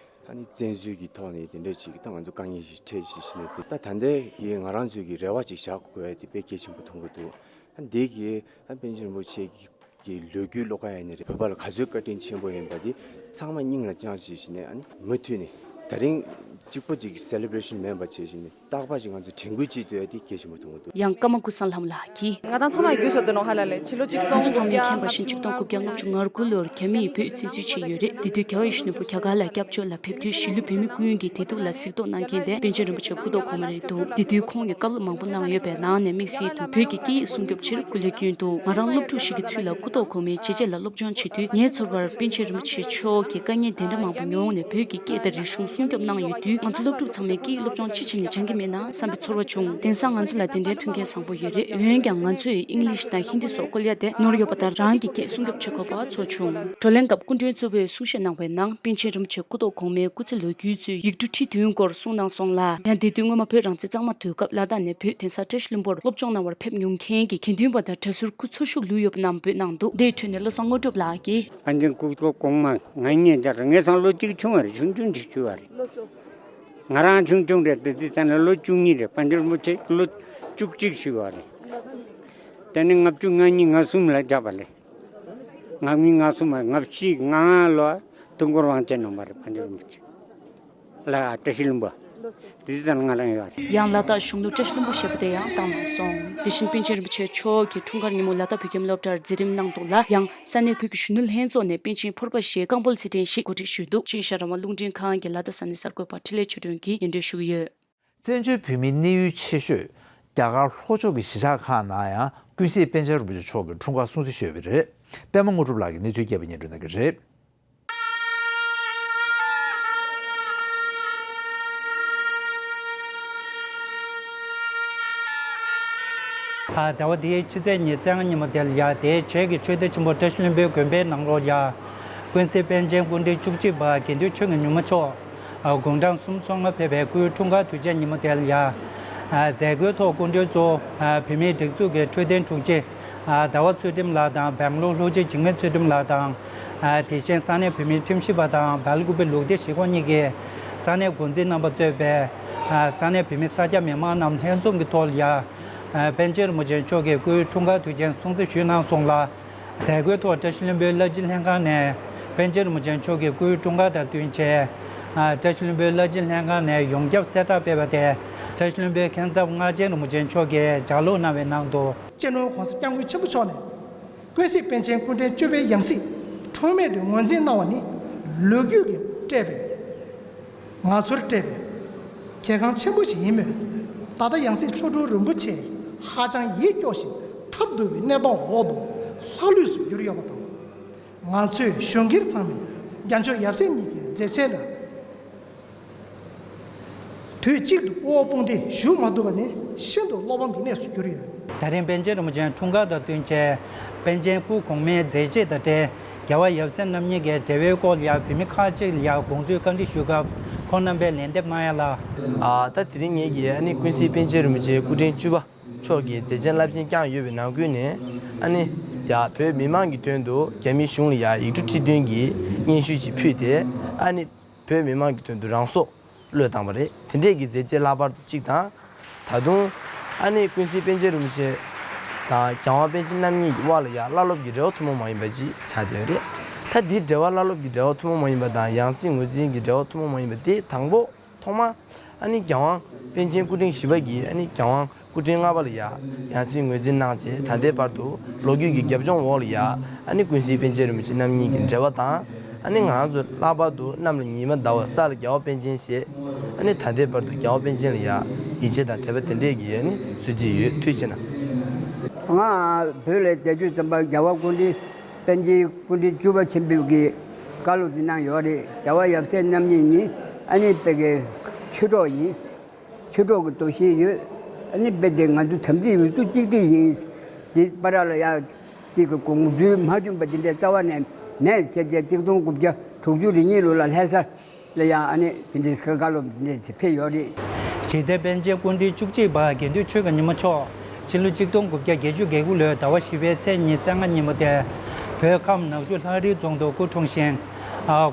ཨ་ནི་བཙན་འཛུལ་གྱི་ཐོག་ནས་དེ་འདྲ་ཅིག་ད་ང་ཚོ་དཀའ་ངལ་ཞིག་འཕྲད་ཞིག་ཞིག་ནས་དེ་ད་ད་ལྟའི་གི་ང་རང་ཚོའི་གི་རེ་བ་ཅིག་བཞག་དགོས་ཡ་དེ་དཔེ་གལ་ཆེན་པོ་མཐོང་གི་འདུག་ཨ་འདི་གི་ཨ་པཎ་ཆེན་རིན་པོ་ཆེ་གི་གི་ལོ་རྒྱུས་ཀློག་ཡ་ཡིན་ནི་རེད། བོད་པ་ལ་ག་ཚོད་བཀའ་དྲིན་ཆེན་པོ་ཡིན་པ་དེ་ཚང་མ་སྙིང་ལ་བཅངས་བྱས་ཤིག་ནས་ཨ་ནི་མུ་མཐུད་ནས་ ད་རིང་གཅིག་པོ་གཅིག་གི་སེ་ལེ་བྷ་རེ་ཤན་མིན་པ་བྱས་ཤིང་ནི། རྟག་པར་ཞིག་ང་ཚོས་དྲན་སྐུལ་བྱེད་འདོད་ཡ་དེ་གལ་ཆེན་པོ་མཐོང་གི་འདུག། ཡང་ཀརྨ་ཀུན་བཟང་ལྷ་མོ་ལགས་ཀྱིས། ང་དང་ཚང་མ་ཡི་གུས་སོ་དེ་ནོ་ཧ་ལ་ལེ་ཕྱི་ལོ་གཅིག་ང་ཚོ་ཚང་མས་མཁྱེན་པ་བཞིན་གཅིག་སྟོང་དགུ་བརྒྱ་ལྔ་བཅུ་ང་དགུ་ལོར་རྒྱ་མིས་བོད་བཙན་འཛུལ་བྱས་ཡོད་རེད། དེ་དུས་རྒྱལ་བ་ཡིད་བཞིན་ནོར་བུ་རྒྱ་གར་ལ་སྐྱབས་བཅོལ་ལ་ཕེབས་དུས་གཞིས་ལུས་བོད་མི་ཀུན་གྱིས་བདེ་སྡུག་ལ་གཟིགས་རྟོག་གནང་མཁན་དེ་པཎ་ཆེན་རིན་པོ་ཆེ་སྐུ་ཐོག་གོང་མ་རེད་འདུག། དེ་དུས་ཁོང་གིས་བཀའ་སློབ་མང་པོ་གནང་ཡོད་པའི་ནང་ནས་དམིགས་བསལ་དུ་བོད་ཀྱི་སྐད་ཡིག་སྲུང་སྐྱོབ་ཕྱིར་སྐུ་ལས་བསྐྱོན་འདུག། ང་རང་སློབ་ཕྲུག་ཞིག་གི་ཚུལ་ལ་སྐུ་ཐོག་གོང་མའི་བྱས་རྗེས་ལ་སློབ་སྦྱོང་བྱེད་དུས་ངའི་ཚོར་བར་པཎ་ཆེན་རིན་པོ་ཆེ་མཆོག་གིས་དཀའ་ངལ་དེ་འདྲ་མང་པོ་མྱོང་ནས་བོད་ཀྱི་སྐད་དང་རིག་གཞུང་སྲུང་སྐྱོབ་གནང་ཡོད་དུས་ང་ཚོ་སློབ་ཕྲུག་ཚང་མས་སྐད་ཡིག་སློབ་སྦྱོང་ཅི་བྱས་ནས་སྦྱང་གི་མེད་ན་བསམ་པའི་ཚོར་བ་བྱུང་། དེང་སང་ང་ཚོ་ལ་དེ་འདྲའི་མཐུན་རྐྱེན་བཟང་པོ་ཡོད་རེད། འོན་ཀྱང་ང་ཚོས་ཨིང་ལིཤ་དང་ཧིན་དི་སོགས་བཀོལ་ཡ་དེ་ནོར་ཡོད་པ་དང་རང་གི་སྐད་སྲུང་སྐྱོབ་བྱེད་དགོས་པ་ཚོར་བྱུང་། བགྲོ་གླེང་སྐབས་སྐུ་མགྲོན་གཙོ་བོས་གསུང་བཤད་གནང་བའི་ནང་པཎ་ཆེན་རིན་པོ་ཆེ་སྐུ་ཐོག་གོང་མའི་སྐུ་ཚེ་ལོ་རྒྱུས་ཚོའི་ཡིག་འབྲུ་ཁྲི་བདུན་སྐོར་གསུངས་དང་གསུངས་ལ། ཡང་དེ་དུས་སྔོན་མ་བོད་རང་བཙན་གཙང་མ་དུས་སྐབས་ལ་དྭགས་ནས་བོད་གདན་ས་བཀྲ་ཤིས་ལྷུན་པོར་སློབ་སྦྱོང་གནང་བར་ཕེབས་མྱོང་མཁན་གྱི་དགེ་འདུན་པ་དང་གྲྭ་ཟུར་སྐུ་ཚོགས་ཞུགས་ལུས་ཡོད་པ་རྣམས་འབོད་གནང་འདུག། འདིའི་ཁྲོད་ནས་བློ་བཟང་དངོས་གྲུབ་ལགས་ཀྱིས། ཨ་ནི་སྐུ་ཐོག་གོང་མ་ང་གཉིས་འདྲ་ངའི་སང་ལོ་གཅིག་ཆུང་བ་རེད། ཆུང་ཆུང་འདྲ་ཞུ་བ་རེད། ང་རང་ཆུང་ཆུང་རེད། དེ་དུས་ཙམ་ལ་ལོ་བཅུ་གཉིས་རེད། པཎ་ཆེན་རིན་པོ་ཆེ་ལོ་བཅུ་གཅིག་ཞུ་བ་རེད། དེ་ནི་ལྔ་བཅུ་ང་གཉིས་ང་གསུམ་ལ་བརྒྱབ་པ་རེད། ང་གཉིས་ང་གསུམ་ལ་ལྔ་བཅུ་ང་ལྔ་ལོ་དུས་འཁོར་དབང་ཆེན་གནང་བ་རེད། པཎ་ཆེན་རིན་པོ་ཆེ་ལ་བཀྲ་ཤིས་ལྷུན་པོ། དེ་ཙམ་ང་རང་ཡོད་རེད། ཡང་ལ་དྭགས་གཞུང་ལུགས་བཀྲ་ཤིས་ལྷུན་པོ་ཞེས་པ་དེ་ཡང་བཏང་གནང་སོང་། དེ་བཞིན་པཎ་ཆེན་རིན་པོ་ཆེ་མཆོག་གིས་འཁྲུངས་སྐར་ཉིན་མོ་ལ་དྭགས་བོད་ཁྱིམ་སློབ་གྲྭར་མཛད་རིམ་གནང་འདུག་ལ། ཡང་ས་གནས་བོད་ཀྱི་གཞོན་ནུ་ལྷན་ཚོགས་ནས་པཎ་ཆེན་ཕོར་པ་ཞེས་རྐང་སྤོལ་རྩེད་འགྲན་ཞིག་གོ་སྒྲིག་ཞུས་འདུག། ཅིན་ཤ་ར་མ་རླུང་འཕྲིན་ཁང་གི་ལ་དྭགས་ས་གནས་གསར་འགོད་པ་འཕྲིན་ལས་ཆོས་སྒྲོན་གྱིས་སྙན་སྒྲོན་ཞུ་གི་ཡོད། བཙན་བྱོལ་བོད་མིའི་གནས་ཡུལ་ཆེ་ཤོས་རྒྱ་གར་ལྷོ་ཕྱོགས་ཀྱི་གཞིས་ཆགས་ཁག་ནང་ཡང་ཀུན་གཟིགས་པཎ་ཆེན་རིན་པོ་ཆེ་མཆོག་གི་འཁྲུངས་སྐར་སྲུང་བརྩི་ཞུས་པ་རེད། པད་མ་དངོས་གྲུབ་ལགས་ཀྱིས་གནས་ཚུལ་རྒྱས་པ་སྙན་སྒྲོན་གནང་གི་རེད། ཟླ་བ་འདིའི་ཕྱི་ཚེས་ཉེར་ལྔ་ཉིན་མོ་དེ་ལ་ཡ་དེའི་རྗེས་ཀྱི་ཆོས་སྡེ་ཆེན་པོ་བཀྲ་ཤིས་ལྷུན་པོའི་དགོན་པའི་ནང་ལོགས་ལ་ཡ། ཀུན་གཟིགས་པཎ་ཆེན་སྐུ་ཕྲེང་བཅུ་གཅིག་པ་དགེ་འདུན་ཆོས་ཀྱི་ཉི་མ་མཆོག་དགུང་གྲངས་སུམ་ཅུ་སོ་ལྔ་ཕེབས་པའི་སྐུའི་འཁྲུངས་སྐར་དུས་ཆེན་ཉིན་མོ་དེ་ལ་ཡ། མཛད་སྒོའི་ཐོག་སྐུ་མགྲོན་གཙོ་བོ་བོད་མིའི་སྒྲིག་འཛུགས་ཀྱི་འཕྲོད་བསྟེན་དྲུང་ཆེ་ཟླ་བ་ཚུལ་ཁྲིམས་ལགས་དང་སྦེང་ལོར་ལྷོ་སྤྱི་འཇིགས་མེད་ཚུལ་ཁྲིམས་ལགས་དང་། དེ་བཞིན་ས་གནས་བོད་མིའི་ཁྲིམས་ཞིབ་པ་དང་སྦེལ་ཀུ་པེ་ལུགས་བདེ་གཞིས་ཁོངས་གཉིས་ཀྱི་ས་གནས་འགོ་འཛིན་རྣམ་པ་གཙོས་པའི་ས་གནས་བོད་མི་ས་སྐྱ་མི་མང་རྣམས་ལྷན་འཛོམས་ཀྱི་ཐོག་ལ་ཡ། པཎ་ཆེན་རིན་པོ་ཆེ་མཆོག་གི་སྐུའི་འཁྲུངས་སྐར་དུས་ཆེན་སྲུང་བརྩི་ཞུས་གནང་སོང་ལ། མཛད་སྒོའི་ཐོག་བཀྲ་ཤིས་ལྷུན་པོའི་བླ་སྤྱི་ལྷན་ཁང་ནས་པཎ་ཆེན་རིན་པོ་ཆེ་མཆོག་གི་སྐུའི་འཁྲུངས་སྐར་དང་བསྟུན་བྱས། བཀྲ་ཤིས་ལྷུན་པོའི་བླ་སྤྱི་ལྷན་ཁང་ནས་ཡོངས་ཁྱབ་གསལ་བསྒྲགས་སྤེལ་བ་དེ་བཀྲ་ཤིས་ལྷུན་པོའི་མཁན་ཚབ་སྔགས་ཆེན་རིན་པོ་ཆེ་མཆོག་གིས་ལྗགས་ཀློག་གནང་བའི་ནང་དུ། སྤྱི་ནོར་༸གོང་ས་༸སྐྱབས་མགོན་ཆེན་པོ་མཆོག་ནས། ཀུན་གཟིགས་པཎ་ཆེན་སྐུ་ཕྲེང་བཅུ་པའི་ཡང་སྲིད་འཁྲུལ་མེད་དུ་ངོས་འཛིན་གནང་བ་ནི་ལོ་རྒྱུས་ཀྱིས་སྤྲད་པའི་ང་ཚོར་སྤྲད་པའི་གལ་འགངས་ཆེན་པོ་ཞིག་ཡིན་མོད། ད་ལྟ་ཡང་སྲིད་མཆོག་སྤྲུལ་རིན་པོ་ཆེ་ཧ་ཅང་ཡིད་སྐྱོ་ཞིང་ཐབས་སྡུག་པའི་གནས་སྟངས་འོག་ཏུ་ལྷག་ལུས་སུ་གྱུར་ཡོད་པ་དང་། ང་ཚོས་གཞོན་སྒེར་ཚང་མས་རྒྱ་མཆོག་ཡབ་སྲས་གཉིས་ཀྱི་མཛད་རྗེས་ལ། དུས་གཅིག་ཏུ་དབུ་འོག་དཔུང་འདེགས་ཞུ་མ་ཐུབ་པ་ནི་ཤིན་ཏུ་བློ་ཕམ་གྱི་གནས་སུ་གྱུར་ཡོད། ད་རིང་པཎ་ཆེན་རིན་པོ་ཆེའི་འཁྲུངས་སྐར་དང་བསྟུན་བྱས། པཎ་ཆེན་སྐུ་གོང་མའི་མཛད་རྗེས་དང་འབྲེལ། རྒྱལ་བ་ཡབ་སྲས་རྣམ་གཉིས་ཀྱི་འབྲེལ་བའི་སྐོར་ལ་ཡང་བོད་མི་ཁག་ཅིག་ལ་ཡང་དགོངས་ཚུལ་བཀའ་འདྲི་ཞུས་སྐབས་ཁོང་རྣམ་པས་ལན་འདེབས་གནང་ཡ་ལ། ཨ། ད་དེ་རིང་ངེད་ཀྱིས་ཨ་ནི་ཀུན་གཟིགས་པཎ་ཆེན་རིན་པོ་ཆེ་སྐུ་ཕྲེང་བཅུ་པ་མཆོག་གིས་མཛད་འཆར་རླབས་ཆེན་བསྐྱངས་ཡོད་པའི་ནང་ཁུལ་ནས། ཨ་ནི་ཡ་བོད་མི་མང་གི་དོན་དུ་རྒྱ་མི་གཞུང་ལ་ཡ་ཡིག་འབྲུ་ཁྲི་བདུན་གྱི་སྙན་ཞུ་ཞིག་ཕུལ་ཏེ། ཨ་ནི། བོད་མི་མང་གི་དོན་དུ་རང་སྲོག་བློས་བཏང་བ་རེད། དེ་འདྲས་ཀྱི་མཛད་རྗེས་ལྷག་པར་དུ་གཅིག་དང་། ད་དུང་ཨ་ནི་ཀུན་གཟིགས་པཎ་ཆེན་རིན་པོ་ཆེ་དང་རྒྱལ་དབང་པཎ་ཆེན་རྣམ་གཉིས་ཀྱི་དབར་ལ་ཡང་བླ་སློབ་ཀྱི་འབྲེལ་བ་ཐུན་མོང་མ་ཡིན་པ་ཅིག་ཆགས་བསྡད་ཡོད་རེད། ད་འདིའི་འབྲེལ་བ་བླ་སློབ་ཀྱི་འབྲེལ་བ་ཐུན་མོང་མ་ཡིན་པ་དང་ཡང་སྲིད་ངོས་འཛིན་གྱི་འབྲེལ་བ་ཐུན་མོང་མ་ཡིན་པ་དེ་དང་པོ་ཐོག་མ་ཨ་ནི་རྒྱལ་དབང་པཎ་ཆེན་སྐུ་ཕྲེང་བཞི་པ་གིས་ཨ་ནི་རྒྱལ་དབང་སྐུ་ཕྲེང་ལྔ་པ་ལ་ཡ་ཡང་སྲིད་ངོས་འཛིན་གནང་རྗེས་ད་ལྟའི་བར་དུ་ལོ་རྒྱུས་ཀྱི་རྒྱབ་ལྗོངས་འོག་ལ་ཡ་ཨ་ནི་ཀུན་གཟིགས་པཎ་ཆེན་རིན་པོ་ཆེ་རྣམ་གཉིས་ཀྱི་འབྲེལ་བ་དང་། ཨ་ནི་ང་རང་ཚོ་ལྷག་པར་དུ་གནམ་ལ་ཉི་མ་ཟླ་བ་ས་ལ་རྒྱལ་བ་པཎ་ཆེན་ཞེས། ཨ་ནི་ད་ལྟའི་བར་དུ་རྒྱལ་བ་པཎ་ཆེན་ལ་ཡ་ཡིད་ཆེས་དང་དད་པ་དེ་འདྲས་ཀྱི་ཨ་ནི་གསོལ་ཚིགས་ཡོད། ཐུགས་རྗེ་གནང་། ང་བོད་ལ་བསྡད་དུས་ཙམ་པ་རྒྱལ་བ་སྐུ་ཕྲེང་པཎ་ཆེན་སྐུ་ཕྲེང་བཅུ་པ་ཆེན་པོས་ཀྱི་བཀའ་སློབ་ཅིག་གནང་ཡོད་རེད། རྒྱལ་བ་ཡབ་སྲས་རྣམ་གཉིས་ནི་ཨ་ནི་བོད་ཀྱི་ཆོས་གྲོགས་ཡིན། ཆོས་གྲོགས་ཀྱི་འདུ་ཤེས་ཡོད། ཨ་ནི་རྦད་དེ་ང་ཚོ་དམ་ཚིག་འོས་བསྡུ་གཅིག་སྒྲིལ་ཡིན། འདི་བར་ལ་ཡང་གཅིག་གི་དགོངས་ཚུལ་མ་བསྐྱོན་པ་འདི་འདྲའི་རྩ་བ་ནས་མེད་བྱས་རྗེས་གཅིག་སྟོང་དགུ་བརྒྱ་དྲུག་ཅུ་རེ་གཉིས་ལོ་ལ་ལྷ་ས་ལ་ཡང་ཨ་ནི་འདི་འདྲའི་སྐུ་བཀའ་སློབ་འདི་འདྲའི་ཕེབས་ཡོད་རེད། གཞི་རྩའི་པཎ་ཆེན་སྐུ་ཕྲེང་བཅུ་གཅིག་པ་དགེ་འདུན་ཆོས་ཀྱི་ཉི་མ་མཆོག་ཕྱི་ལོ་གཅིག་སྟོང་དགུ་བརྒྱ་བརྒྱད་ཅུ་གྱ་དགུ་ལོའི་ཟླ་བ་བཞི་པའི་ཚེས་ཉེར་ལྔ་ཉིན་མོ་དེ་བོད་ཁམས་ནག་ཆུ་ལྷ་རི་རྫོང་དུ་སྐུ་འཁྲུངས་ཤིང་།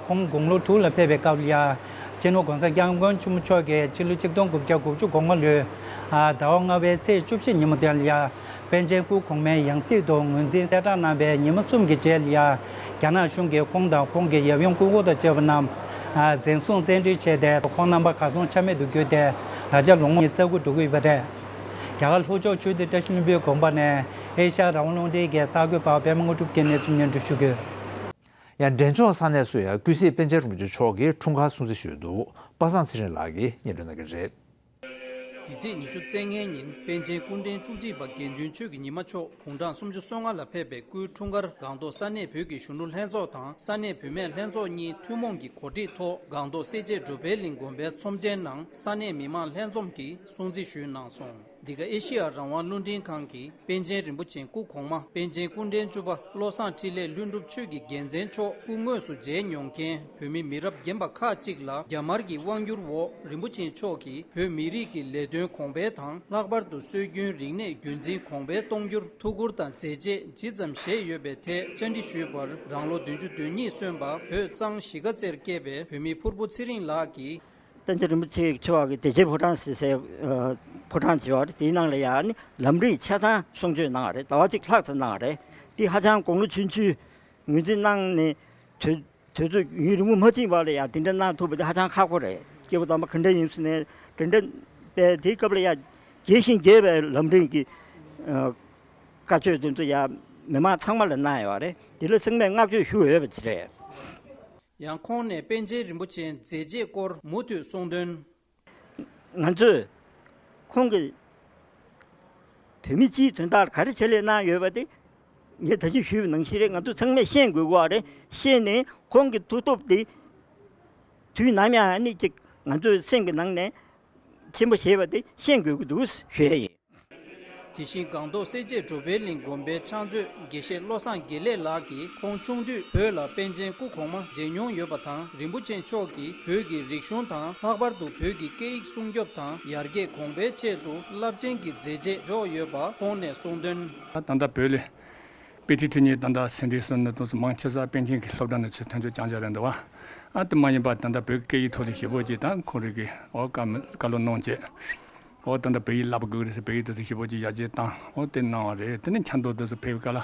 ཁོང་དགུང་ལོ་དྲུག་ལ་ཕེབས་པའི་སྐབས་ལ་ཡ། སྤྱི་ནོར་༸གོང་ས་༸སྐྱབས་མགོན་ཆེན་པོ་མཆོག་གིས་ཕྱི་ལོ་ཆིག་སྟོང་དགུ་བརྒྱ་དགུ་བཅུ་གོ་ལྔ་ལོའི་ཟླ་བ་ལྔ་པའི་ཚེས་བཅུ་བཞི་ཉིན་མོ་དེ་ལ་ཡ། པཎ་ཆེན་སྐུ་གོང་མའི་ཡང་སྲིད་དུ་ངོས་འཛིན་གསལ་བསྒྲགས་གནང་བའི་ཉི་མ་གསུམ་གྱི་རྗེས་ལ་ཡ། རྒྱ་ནག་གཞུང་གིས་ཁོང་དང་ཁོང་གི་ཡབ་ཡུམ་སྐུ་འཁོར་དང་བཅས་པ་རྣམས་ འཛིན་བཟུང་བཙན་ཁྲིད་བྱས་ཏེ། ཁོང་རྣམ་པ་གར་སོང་ཆ་མེད་དུ་གྱུར་ཏེ། ད་ཆ་ལོ་ངོ་ཉི་ཤུ་རྩ་དགུ་འགྲོ་གི་ཡོད་པ་རེད། རྒྱ་གར་ལྷོ་ཕྱོགས་ཆུ་བདེ་བཀྲ་ཤིས་ལྷུན་པོའི་དགོན་པ་ནས་ཨེ་ཤ་ཡ་རང་དབང་རླུང་འཕྲིན་གྱི་གསར་འགོད་པ་པད་མ་དངོས་གྲུབ་ཀྱིས་གནས་ཚུལ་སྙན་སྒྲོན་ཞུ་གི་ཡོད། ཡང་འབྲས་ལྗོངས་ས་གནས་སུ་ཡང་ཀུན་གཟིགས་པཎ་ཆེན་རིན་པོ་ཆེ་མཆོག་གི་འཁྲུངས་སྐར་སྲུང་བརྩི་ཞུས་འདུག་པ་སངས་ཚེ་རིང་ལགས་ཀྱིས་སྙན་སྒྲོན་གནང་གི་རེད། འདི་ཚེས་ཉི་ཤུ་རྩ་ལྔའི་ཉིན་པཎ་ཆེན་སྐུ་ཕྲེང་བཅུ་གཅིག་པ་དགེ་འདུན་ཆོས་ཀྱི་ཉི་མ་མཆོག་དགུང་གྲངས་སུམ་ཅུ་སོ་ལྔ་ལ་ཕེབས་པའི་སྐུའི་འཁྲུངས་སྐར་སྒང་ཏོག་ས་གནས་བོད་ཀྱི་གཞོན་ནུ་ལྷན་ཚོགས་དང་ས་གནས་བུད་མེད་ལྷན་ཚོགས་གཉིས་ཐུན་མོང་གི་གོ་སྒྲིག་ཐོག་སྒང་ཏོག་སེར་བྱེས་གྲོ་འཕེལ་གླིང་དགོན་པའི་ཚོམས་ཆེན་ནང་ས་གནས་མི་མང་ལྷན་འཛོམས་ཀྱིས་སྲུང་བརྩི་ཞུས་གནང་སོང་། འདི་ག་ཨེ་ཤེ་ཡ་རང་དབང་རླུང་འཕྲིན་ཁང་གིས་པཎ་ཆེན་རིན་པོ་ཆེའི་སྐུ་གོང་མ་པཎ་ཆེན་སྐུ་ཕྲེང་བཅུ་པ་བློ་བཟང་འཕྲིན་ལས་ལྷུན་གྲུབ་ཆོས་ཀྱི་རྒྱལ་མཚན་མཆོག་སྐུ་དངོས་སུ་མཇལ་མྱོང་མཁན་བོད་མི་མི་རབས་རྒན་པ་ཁག་ཅིག་ལ་རྒྱ་དམར་གྱི་དབང་བསྒྱུར་འོག་རིན་པོ་ཆེ་མཆོག་གིས་བོད་མི་རིགས་ཀྱི་ལས་དོན་གོང་འཕེལ་དང་། ལྷག་པར་དུ་སྲོལ་རྒྱུན་རིག་གནས་རྒྱུན་འཛིན་གོང་འཕེལ་གཏོང་རྒྱུར་ཐུགས་ཁུར་དང་མཛད་རྗེས་ཇི་ཙམ་བཞེས་ཡོད་པའི་ཐད་བཅར་འདྲི་ཞུས་པར། རང་ལོ་བདུན་ཅུ་དོན་གཉིས་སོན་པ་བོད་གཙང་གཞིས་ཀ་རྩེར་སྐྱེས་པའི་བོད་མི་ཕུར་བུ་ཚེ་རིང་ལགས་ཀྱིས། པཎ་ཆེན་རིན་པོ་ཆེ་མཆོག་གི་བདེ་ཆེན་ཕོ་བྲང་ཟེར་སའི་ཕོ་བྲང་ཅིག་ཡོད་རེད། དེའི་ནང་ལ་ཡང་ནི་ལམ་རིམ་ཆ་ཚང་གསུང་ཆོས་གནང་བ་རེད། ཟླ་བ་གཅིག་ལྷག་ཙམ་གནང་བ་རེད། དེ་ཧ་ཅང་དགུང་ལོ་ཆུང་ཆུང་ངོས་འཛིན་གནང་ནས་དུས་དུས་ཚོད་ཡུན་རིང་པོ་མ་ཕྱིན་བར་ལ་ཡང་དེ་འདྲ་གནང་ཐུབ་པ་དེ་ཧ་ཅང་ཁག་པོ་རེད། སྐྱེས་བུ་དམ་པ་ག་འདྲ་ཡིན་ཟེར་ནས་དེ་འདྲ་པས་དེའི་སྐབས་ལ་ཡང་རྒྱས་ཤིང་རྒྱས་པའི་ལམ་རིམ་གྱི་བཀའ་ཆོས་དེ་ཚོ་ཡང་མི་མང་ཚང་མ་ལ་གནང་ཡོད་རེད། དེ་ལ་སེམས་ནས་བསྔགས་བརྗོད་ཞུ་འོས་པ་ཅིག་རེད། ཡང་ཁོང་ནས་པཎ་ཆེན་རིན་པོ་ཆེའི་མཛད་རྗེས་སྐོར་མུ་མཐུད་གསུངས་དོན། ང་ཚོས་ཁོང་གིས་བོད་མི་སྤྱིའི་དོན་དག་ལ་ག་རེ་བྱེད་ལས་གནང་ཡོད་པ་དེ་ངས་ད་གིན་ཞུས་པ་ནང་བཞིན་རེད། ང་ཚོས་ཚང་མས་ཤེས་དགོས་ཀྱི་རེད། ཤེས་ནས་ཁོང་གི་མཐུ་སྟོབས་དེ་དུས་ནམ་ཡང་ནི་ཅིག་ང་ཚོའི་སེམས་ཀྱི་ནང་ནས་ཆེན་པོ་བྱེད་པ་དེ་ཤེས་དགོས་ཀྱི་འདུག་ཞུ་ཡས་ཡིན། དེ་བཞིན་སྒང་ཏོག་སེར་བྱེས་གྲོ་འཕེལ་གླིང་དགོན་པའི་ཕྱག་མཛོད་དགེ་བཤེས་བློ་བཟང་དགེ་ལེགས་ལགས་ཀྱིས་ཁོང་ཆུང་དུས་བོད་ལ་པཎ་ཆེན་སྐུ་གོང་མ་མཇལ་མྱོང་ཡོད་པ་དང་། རིན་པོ་ཆེ་མཆོག་གིས་བོད་ཀྱི་རིག་གཞུང་དང་། ལྷག་པར་དུ་བོད་ཀྱི་སྐད་ཡིག་སྲུང་སྐྱོབ་དང་ཡར་རྒྱས་གོང་འཕེལ་ཆེད་དུ་རླབས་ཆེན་གྱི་མཛད་རྗེས་འཇོག་ཡོད་པ་ཁོང་ནས་གསུངས་དོན། ད་ལྟ་བོད་ལ་དཔེ་ཁྲིད་ཁྲིད་མཁན་ད་ལྟ་སེ་འབྲས་སོ་ནས་དུས་སུ་མང་ཆེ་ས་པཎ་ཆེན་གྱི་སློབ་གྲྭ་ནས་ཚུར་ཐོན་ཆོག་རྐྱང་རྐྱང་རེད་འདུག་བ། ཨ་དེ་མ་ཡིན་པ་ད་ལྟ་བོད་སྐད་ཡིག་ཐོག་ལ་ཞེ་པོ་ཅིག་དང་ཁོང་རང་གིས་འོ་བཀའ་མོལ་བཀའ་སློབ་གནང་བྱས། འོ་ད་ལྟ་བོད་ཡིག་བསླབ་དགོས་རེད་ཟེར། བོད་ཡིག་དེ་ཚོ་ཞེ་པོ་ཅིག་ཡར་རྒྱས་བཏང་། འོ་དེ་གནང་བ་རེད། དེ་ནས་ཆབ་མདོ་དེ་ཚོ་ཕེབས་སྐབས་ལ་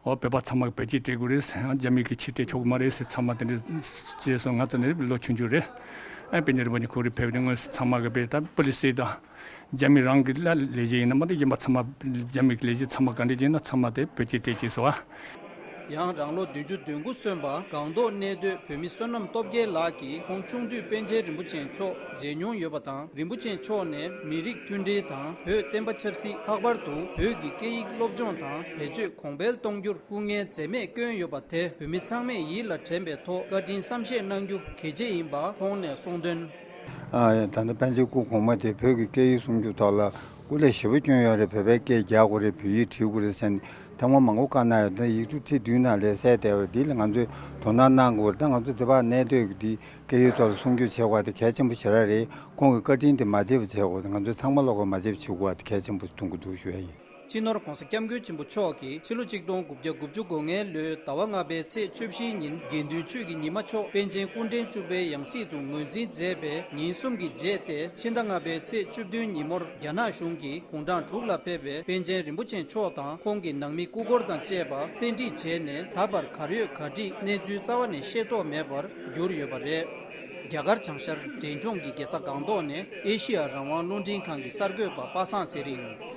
འོ་བོད་པ་ཚང་མ་གིས་བོད་སྐད་བྲིས་དགོས་རེད་ཟེར། རྒྱ་མི་གིས་ཕྱིར་སྤྲད་ཆོག་གི་མ་རེད་ཟེར། ཚང་མ་དེ་འདྲ་བྱས་སོང་། ང་ཚོ་ནི་ལོ་ཆུང་ཆུང་རེད། ཨ་པཎ་ཆེན་རིན་པོ་ཆེ་ཁོང་རང་ཕེབས་དུས་དངོས་སུ་ཚང་མ་གིས་བོད་ད་པོ་ལི་སི་དང་རྒྱ་མི་རང་གི་ལ་ལས་བྱེད་ཡིན་ན་མ་གཏོགས་གཞན་པ་ཚང་མ་རྒྱ་མི་གི་ལས་བྱེད་ཚང་མ་ག་འདྲ་ཡིན་ན་ཚང་མ་དེ་བོད་སྐད་བྲིས་བྱས་སོང་བ། ཡང་རང་ལོ་བདུན་ཅུ་དོན་དགུ་སོན་པ་སྒང་ཏོག་གནས་སྡོད་བོད་མི་བསོད་ནམས་སྟོབས་རྒྱལ་ལགས་ཀྱིས་ཁོང་ཆུང་དུས་པཎ་ཆེན་རིན་པོ་ཆེ་མཆོག་མཇལ་མྱོང་ཡོད་པ་དང་། རིན་པོ་ཆེ་མཆོག་ནས་མི་རིགས་མཐུན་སྒྲིལ་དང་བོད་བསྟན་པ་ཆབ་སྲིད། ལྷག་པར་དུ་བོད་ཀྱི་སྐད་ཡིག་སློབ་སྦྱོང་དང་བེད་སྤྱོད་གོང་འཕེལ་གཏོང་རྒྱུར་སྐུ་ངལ་འཛེམས་མེད་བསྐྱོན་ཡོད་པ་དེ་བོད་མི་ཚང་མས་ཡིད་ལ་དྲན་པའི་ཐོག་བཀའ་དྲིན་བསམ་ཤེས་གནང་རྒྱུ་གལ་ཆེ་ཡིན་པ་ཁོང་ནས་གསུངས་དོན། ཨ་ད་ནི་པཎ་ཆེན་སྐུ་གོང་མ་དེ་བོད་ཀྱི་སྐད་ཡིག་སྲུང་སྐྱོབ་ཐོག་ལ་སྐུ་ལས་ཞེ་པོ་བསྐྱོན་ཡོད་རེད། བོད་པའི་སྐད་རྒྱག་དགོས་རེད། བོད་ཡིག་བྲིས་དགོས་རེད་ཟེར་ནས་ཐེངས་མ་མང་པོ་བཀའ་གནང་ཡོད། ད་ཡིག་འབྲུ་ཁྲི་བདུན་ནང་ལ་གསལ་བསྡད་ཡོད་རེད། འདི་ལ་ང་ཚོས་དོ་སྣང་གནང་དགོས་རེད། ད་ང་ཚོ་འདི་པར་གནས་སྡོད་ཀྱི་འདི་སྐད་ཡིག་ཐོག་ལ་སྲུང་སྐྱོབ་བྱེད་དགོས་པ་དེ་གལ་ཆེན་པོ་ཞེ་དྲག་རེད། ཁོང་གི་བཀའ་དྲིན་དེ་མ་བརྗེད་པ་བྱེད་དགོས། ང་ཚོས་ཚང་མ་བློ་ཁོག་མ་བརྗེད་པ་བྱེད་དགོས་པ་དེ་གལ་ཆེན་པོ་མཐོང་གི་འདུག་ཞུ་ཡ་ཡིན། སྤྱི་ནོར་༸གོང་ས་༸སྐྱབས་མགོན་ཆེན་པོ་མཆོག་གིས་ཕྱི་ལོ་ཆིག་སྟོང་དགུ་བརྒྱ་དགུ་བཅུ་གོ་ལྔའི་ལོའི་ཟླ་བ་ལྔ་པའི་ཚེས་བཅུ་བཞིའི་ཉིན་དགེ་འདུན་ཆོས་ཀྱི་ཉི་མ་མཆོག་པཎ་ཆེན་སྐུ་ཕྲེང་བཅུ་པའི་ཡང་སྲིད་དུ་ངོས་འཛིན་མཛད་པའི་ཉིན་གསུམ་གྱི་རྗེས་ཏེ། ཕྱི་ཟླ་ལྔ་པའི་ཚེས་བཅུ་བདུན་ཉིན་མོར་རྒྱ་ནག་གཞུང་གིས་དགུང་གྲངས་དྲུག་ལ་ཕེབས་པའི་པཎ་ཆེན་རིན་པོ་ཆེ་མཆོག་དང་ཁོང་གི་ནང་མི་སྐུ་འཁོར་དང་བཅས་པ་བཙན་ཁྲིད་བྱས་ནས་ད་བར་གར་ཡོད་ག་འདྲ་གནས་ཚུལ་རྩ་བ་ནས་ཤེས་རྟོགས་མེད་པར་གྱུར་ཡོད་པ་རེད། རྒྱ་གར་བྱང་ཤར་འབྲས་ལྗོངས་ཀྱི་རྒྱལ་ས་སྒང་ཏོག་ནས་ཨེ་ཤེ་ཡ་རང་དབང་རླུང་འཕྲིན་ཁང་གི་གསར་འགོད་པ་པ་སངས་ཚེ་རིང་།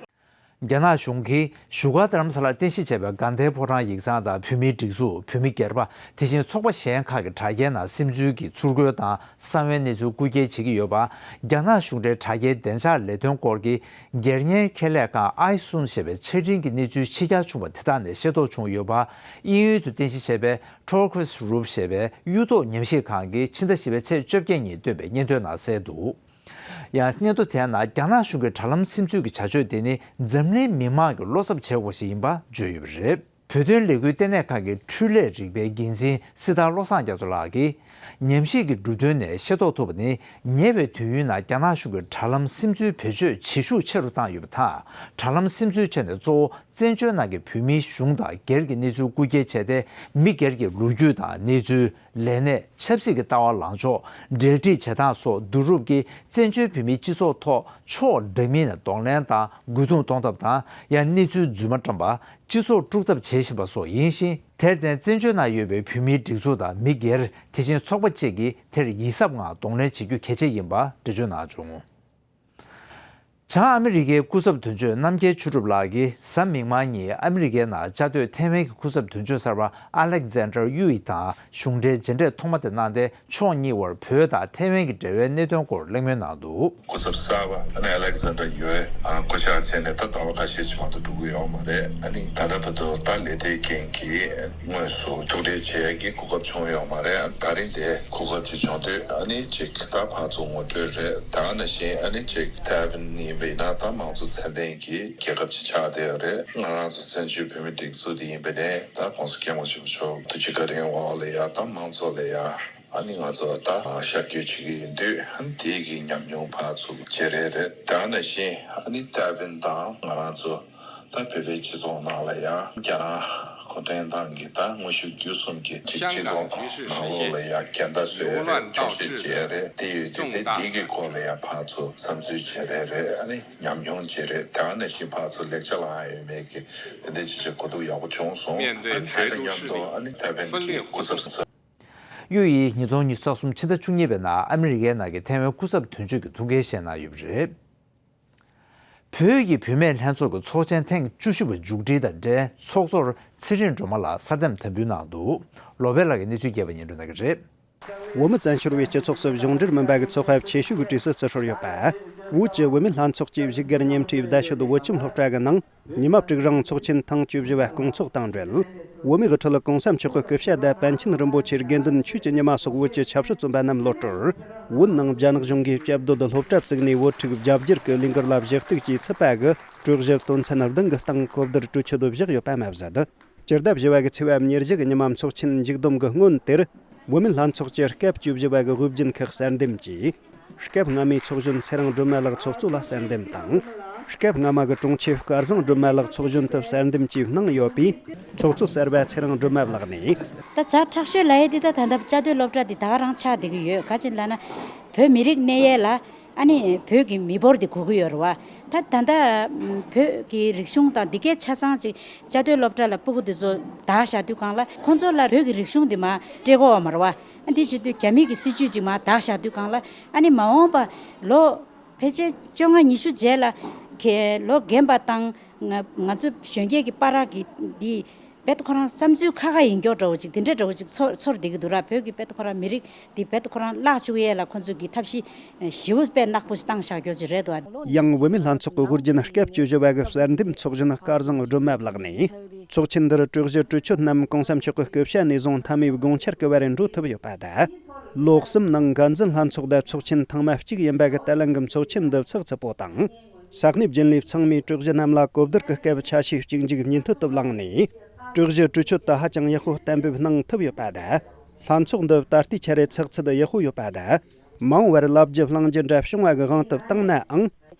རྒྱ་ནག་གཞུང་གིས་བཞུགས་སྒར་རྡ་རམ་ས་ལར་རྟེན་གཞི་བྱས་པའི་དགའ་ལྡན་ཕོ་བྲང་ཡིག་ཚང་དང་བོད་མིའི་སྒྲིག་འཛུགས། བོད་མི་སྒེར་པ། དེ་བཞིན་ཚོགས་པ་གཞན་ཁག་གི་དྲ་རྒྱའི་ནང་སིམ་འཛུལ་གྱིས་ཚུར་རྒོལ་དང་གསང་བའི་གནས་ཚུལ་རྐུ་འཁྱེར་བྱེད་ཀྱི་ཡོད་པ། རྒྱ་ནག་གཞུང་འབྲེལ་དྲ་རྒྱའི་བདེ་འཇགས་ལས་དོན་སྐོར་གྱི་སྒེར་གཉེར་ཁེ་ལས་ཁང་ཨའི་སུན་ཞེས་པའི་ཆ་འཕྲིན་གྱི་གནས་ཚུལ་ཕྱི་གྱར་བྱུང་བ་དེ་དག་ནས་ཤེས་རྟོགས་བྱུང་ཡོད་པ། དབྱིན་ཡུལ་དུ་རྟེན་གཞི་བྱས་པའི་Tokens Group ཞེས་པའི་གཡུ་ཐོག་ཉམས་ཞིབ་ཁང་གིས་ཕྱི་ཟླ་བཞི་པའི་ཚེས་བཅོ་བརྒྱད་ཉིན་བཏོན་པའི་སྙན་ཐོའི་ནང་གསལ་འདུག་ཡང་སྙན་ཐོ་དེའི་ནང་རྒྱ་ནག་གཞུང་གི་དྲ་ལམ་སིམ་འཛུལ་གྱི་བྱ་སྤྱོད་དེ་ནི་འཛམ་གླིང་མི་མང་གི་བློ་འཚབ་བྱེད་དགོས་པ་ཞིག་ཡིན་པ་བརྗོད་ཡོད་པ་རེད། བོད་དོན་ལས་འགུལ་ལྟེ་གནས་ཁང་གི་འཕྲུལ་ལས་རིག་པའི་འགན་འཛིན་སྲི་ཐར་བློ་བཟང་རྒྱ་མཚོ་ལགས་ཀྱིས། ཉམས་ཞིབ་ཀྱི་འབྲུ་དོན་ནས་ཤེས་རྟོགས་ཐུབ་པ་ནི། ཉེ་བའི་དུས་ཡུན་ནང་རྒྱ་ནག་གཞུང་གིས་དྲ་ལམ་སིམ་འཛུལ་བེད་སྤྱོད་བྱེད་ཤུགས་ཆེ་རུ་བཏང་ཡོད་པ་དང་། དྲ་ལམ་སིམ་འཛུལ་བྱས་ནས་གཙོ་བོ་བཙན་བྱོལ་ནང་གི་བོད་མིའི་གཞུང་དང་སྒེར་གྱི་གནས་ཚུལ་རྐུ་འཁྱེར་བྱས་ཏེ། མི་སྒེར་གྱི་ལོ་རྒྱུས་དང་གནས་ཚུལ། ལས་གནས། ཆབ་སྲིད་ཀྱི་ལྟ་བ་ལངས་ཕྱོགས། འབྲེལ་འདྲིས་བྱེད་སྟངས་སོགས་བསྡུ་རུབ་ཀྱིས་བཙན་བྱོལ་བོད་མིའི་སྤྱི་ཚོགས་ཐོག་ཕྱོགས་འདྲ་མིན་ནས་གདོང་ལེན་དང་རྒོལ་རྡུང་གཏོང་ཐབས་དང་། ཡང་གནས་ཚུལ་རྫུན་མ་བཀྲམ་པ། སྤྱི་ཚོགས་དཀྲུག་ཐབས་བྱེད་བཞིན་པ་སོགས་ཡིན་ཞིང་། དེར་བརྟེན་བཙན་བྱོལ་ནང་ཡོད་པའི་བོད་མིའི་སྒྲིག་འཛུགས་དང་མི་སྒེར། དེ་བཞིན་ཚོགས་པ་བཅས་ཀྱིས་དེར་ཡིད་གཟབ་ངང་གདོང་ལེན་བྱེད་རྒྱུ་གལ་ཆེ་ཡིན་པ་འགྲེལ་བརྗོད་གནང་བྱུང་། བྱང་ཨ་མི་རི་ཀའི་སྐུ་ཚབ་དོན་གཅོད་རྣམ་རྒྱལ་ཆོས་གྲུབ་ལགས་ཀྱིས་གཟའ་མིག་དམར་ཉིན་ཨ་མི་རི་ཀའི་ནང་བཅའ་སྡོད་ཐའེ་ཝན་གྱི་སྐུ་ཚབ་དོན་གཅོད་གསར་པ་ཨ་ལེག་ཛན་ཌར་ཡུའི་དང་གཞུང་འབྲེལ་མཇལ་འཕྲད་ཐོག་མ་དེ་གནང་སྟེ། ཕྱོགས་གཉིས་དབར་བོད་དང་ཐའེ་ཝན་གྱི་འབྲེལ་བའི་གནད་དོན་སྐོར་གླེང་མོལ་གནང་འདུག། སྐུ་ཚབ་གསར་པ་ཨ་ནི་ཨ་ལེག་ཛན་ཌར་ཡུའེ་ཨ་བསྐོ་བཞག་བྱས་ནས་ད་ཟླ་བ་ཁ་ཤས་ཅིག་མ་གཏོགས་འགྲོ་གི་ཡོད་མ་རེད། ཨ་ནི་ད་ལྟ་བར་དུ་ད་ལས་བྲེལ་རྐྱེན་གྱིས་དངོས་སུ་ཐུག་འཕྲད་བྱེད་ཡག་གི་གོ་སྐབས་བྱུང་ཡོད་མ་རེད། ད་རིང་དེ་གོ་སྐབས་ཅིག་བྱུང་དུས་ཨ་ནི་ཅིག་ད་ཕར་ཚུར་ངོ་སྤྲོད་རེད། ད་ནང་བཞིན་ཨ་ནི་ཅིག་ཐའེ་ཝན་ཡིན་པ་ཡིན་ན་ད་མང་གཙོ་ཚད་ལྡན་གྱི་རྒྱལ་ཁབ་ཅིག་ཆགས་བསྡད་ཡོད་རེད། ང་རང་ཚོ་བཙན་བྱོལ་བོད་མིའི་སྒྲིག་འཛུགས་འདི་ཡིན་པ་ནས་ད་༸གོང་ས་༸སྐྱབས་མགོན་ཆེན་པོ་མཆོག་ཐུགས་རྗེ་བཀའ་དྲིན་འོག་ལ་ཡ་ད་མང་ཚོགས་ལ་ཡ། ཨ་ནི་ང་ཚོ་ད་ཤར་བསྐྱོད་བྱེད་ཀྱི་ཡིན་དུས་ཨ་ནི་དེའི་གི་ཉམས་མྱོང་ཕར་ཚུར་བརྗེ་རེས་རེད། དེ་ནང་བཞིན་ཨ་ནི་ཐའེ་ཝན་དང་ང་རང་ཚོ་ད་བོད་པའི་སྤྱི་ཚོགས་ནང་ལ་ཡང་རྒྱ་ནག་གུང་ཁྲན་ཏང་གི་ད་དངོས་ཤུགས་བརྒྱུད་གསུམ་གྱི་ཅིག་སྤྱི་ཚོགས་ནང་ལོགས་ལ་ཡང་འགལ་ཟླ་བཟོས་རེད། འཁྱོག་བཤད་བྱས་རེད། དེ་ཡོད་དུས་དེ་དེའི་གི་སྐོར་ལ་ཡང་ཕར་ཚུར་བསམ་ཚུལ་བརྗེ་རེས་རེད། ཨ་ནི་ཉམས་མྱོང་བརྗེ་རེས། དེ་ནང་བཞིན་ཕར་ཚུར་ལེགས་ཆ་ལའང་ཡོད་མེད་ཀྱི་དེ་འདྲའི་ཅིག་ཅིག་གོ་བསྡུར་ཡག་པོ་བྱུང་སོང་། ཨ་ནི་དེ་དང་མཉམ་དུ་ཨ་ནི་ཐའེ་ཝན་གྱི་སྐུ་ཚབ། ཡུའི་ཉིས་སྟོང་ཉི་ཤུ་རྩ་གསུམ་ཕྱི་ཟླ་བཅུ་གཉིས་པའི་ནང་ཨ་མི་རི་ཀའི་ནང་གི་ཐའེ་ཝན་སྐུ་ཚབ་དོན་གཅོད་ཀྱི་ཐུགས་འགན་བཞེས་གནང་ཡོད་པ་རེད། བོད་ཀྱི་བུད་མེད་ལྷན་ཚོགས་ཀྱི་ཚོགས་ཆེན་ཐེངས་བཅུ་བཞི་པ་མཇུག་སྒྲིལ་དང་འབྲེལ་ཚོགས་གཙོར་ཚེ་རིང་སྒྲོལ་མ་ལགས་གསར་འདེམས་དམ་འབུལ་གནང་འདུག། བློ་བྷེ་ལགས་ཀྱིས་གནས་ཚུལ་རྒྱས་པ་སྙན་སྒྲོན་གནང་གི་རེད། བོད་མི་བཙན་བྱོལ་བའི་སྤྱི་ཚོགས་སུ་གཞུང་འབྲེལ་མིན་པ་གི་ཚོགས་པ་ཆེ་ཤོས་ཀྱི་གྲས་སུ་བརྩི་སྲོལ་ཡོད་པ། བོད་ཀྱི་བུད་མེད་ལྷན་ཚོགས་ཀྱིས་བཞུགས་སྒར་ཉེ་འཁྲིས་རྡ་ཤོད་བོད་ཁྱིམ་སློབ་གྲྭ་གི་ནང་ཉི་མ་དྲུག་རིང་ཚོགས་ཆེན་ཐེངས་བཅུ་བཞི་བ་སྐོང་ཚོགས་དང་འབྲེལ། བོད་མིའི་དབུ་ཁྲིད་གོང་ས་མཆོག་གི་སྐུ་ཕྱྭ་དང་པཎ་ཆེན་རིན་པོ་ཆེའི་དགེ་འདུན་ཆོས་ཀྱི་ཉི་མ་སོགས་བོད་ཀྱི་ཆབ་སྲིད་བཙོན་པ་རྣམས་གློད་གྲོལ། བོད་ནང་རྒྱ་ནག་གཞུང་གིས་སྐྱབས་འདོད་སློབ་གྲྭ་བཙུགས་ནས་བོད་ཕྲུག་རྒྱ་སྒྱུར་གྱི་ལས་འགུལ་ལ་གཞི་གཏུག་བྱས་ཚུད་པ་གི་དྲག་གཞི་དོན་ཚན་བདུན་གྱི་སྟེང་གོ་བསྡུར་གྲོས་ཆོད་བཞག་ཡོད་པ་མ་ཟད། སྤྱི་ཟླ་བཞི་བ་གི་ཚེས་པ་ཉེར་བཞི་གི་ཉི་མ་ཚོགས་ཆེན་མཇུག་བསྡོམས་ཀྱི་སྔོན་དེར། བུད་མེད་ལྷན་ཚོགས་ཀྱི་སྐབས་བཅུ་བཞི་བ་གི་དབུ་འབྱེད་ཁག་གསར་འདེམས་ཀྱིས། སྐབས་སྔ་མའི་ཚོགས་གཞོན་ཚེ་རིང་སྒྲོལ་མ་ལགས་ཚོགས་གཙོ་ལ་གསར་འདེམས་དང་། སྐབས་སྔ་མ་གི་དྲུང་ཆེ་སྐལ་བཟང་སྒྲོལ་མ་ལགས་ཚོགས་གཞོན་དུ་གསར་འདེམས་ཀྱིས་གནང་ཡོད་པས། ཚོགས་གཙོ་གསར་པ་ཚེ་རིང་སྒྲོལ་མ་ལགས་ནས། ད་ཛ་དྲག་ཤོས་ལབ་ཡས་འདི་ད་ད་ལྟ་བཅའ་སྡོད་སློབ་གྲྭ་འདི་ད་ག་རང་ཆགས་བསྡད་ཀྱི་ཡོད། ག་ཅི་ལབ་ན། བོད་མི་རིགས་གནས་ཡས་ལ། ཨ་ནི་བོད་ཀྱི་མི་འབོར་འདི་དགོས་ཀྱི་ཡོད་རེད་བ། ད་ད་ལྟ་བོད་ཀྱི་རིག་གཞུང་དང་འདི་གའི་ཆ་ཚང་ཅིག་བཅའ་སྡོད་སློབ་གྲྭ་ལ་སྤུ་གུ་འདི་ཚོ་བདག་བཞག་དུས་སྒང་ལ་ཁོང་ཚོ་ལ་བོད་ཀྱི་རིག་གཞུང་འདི་མར་སྤྲད་དགོས་བ་མ་རེད་བ། ཨ་འདི་བྱེད་དུས་རྒྱ་མི་གི་སྲིད་ཇུས་ཅིག་མར་བདག་བཞག་དུས་སྒང་ལ་ཨ་ནི་མ་འོངས་པ་ལོ་ཕལ་ཆེར་བཅོ་ལྔ་ཉི་ཤུ་རྗེས་ལ་ཁེ་ལོ་རྒན་པ་དང་ང་ང་ཚོ་གཞོན་སྐྱེས་ཀྱི་བར་གྱི་འདི། རྦད་དེ་ཁོ་རང་བསམ་ཚུལ་ཁ་ཁ་ཡིན་སྐྱོ་འདྲ་བོ་ཅིག་དེ་འདྲ་འདྲ་བོ་ཅིག་ཚོར་ཚོར་བསྡད་ཀྱི་འདུག་ར། བོད་ཀྱི་རྦད་དེ་ཁོ་རང་མི་རིགས་འདི་རྦད་དེ་ཁོ་རང་བརླག་བཅུག་ཡས་ལ་ཁོ་ཚོས་ཀྱི་ཐབས་ཤེས་ཞེ་པོ་དཔེ་ནག་པོ་ཞིག་བཏང་བཞག་རྒྱུ་ཅིག་རེད་དོ། ཡང་བུད་མེད་ལྷན་ཚོགས་ཀྱི་དབུ་འབྱེད་སྐབས་བཅུ་བཞི་བ་གི་གསར་འདེམས་ཚོགས་གཞོན་སྐལ་བཟང་སྒྲོལ་མ་ལགས་ནས། ཚོགས་ཆེན་འདིར་དྲག་གཞི་གྲོས་ཆོད་རྣམས་གོང་ས་མཆོག་གི་སྐུ་ཕྱྭ་ནས་བཟུང་མཐའ་མའི་དགོངས་འཆར་གྱི་བར་འགྲོ་ཐུབ་ཡོད་པ་དང་། ལོ་གསུམ་ནང་འགན་འཛིན་ལྷན་ཚོགས་དང་ཚོགས་ཆེན་ཐེངས་མ་གཅིག་ཡིན་པ་གི་དེ་ལན་གྱི་ཚོགས་ཆེན་འདི་ཚགས་ཚུད་པོ་དང་། ས་གནས་རྒྱུན་ལས་ཚང་མས་དྲག་གཞི་རྣམས་ལ་གོ་བསྡུར་གྱི་སྐབས་ཆ་ཤས་གཅིག་མཇུག་གཉིས་མཐུད་དུ་བླངས་ནས། དྲག་གཞི་གྲོས་ཆོད་དུ་ཧ་ཅང་ཡག་པོ་གཏན་འབེབས་གནང་ཐུབ་ཡོད་པ་དང་། ལྷན་ཚོགས་འདི་ད་ལྟའི་ཆ་རེ་ཚགས་ཚུད་ཡག་པོ་ཡོད་པ་དང་། མ་འོངས་པར་ལབ་རྒྱུ་གླེང་རྒྱུ་འདྲ་བྱུང་བ་གི་དབང་དུ་བཏང་ནའང་།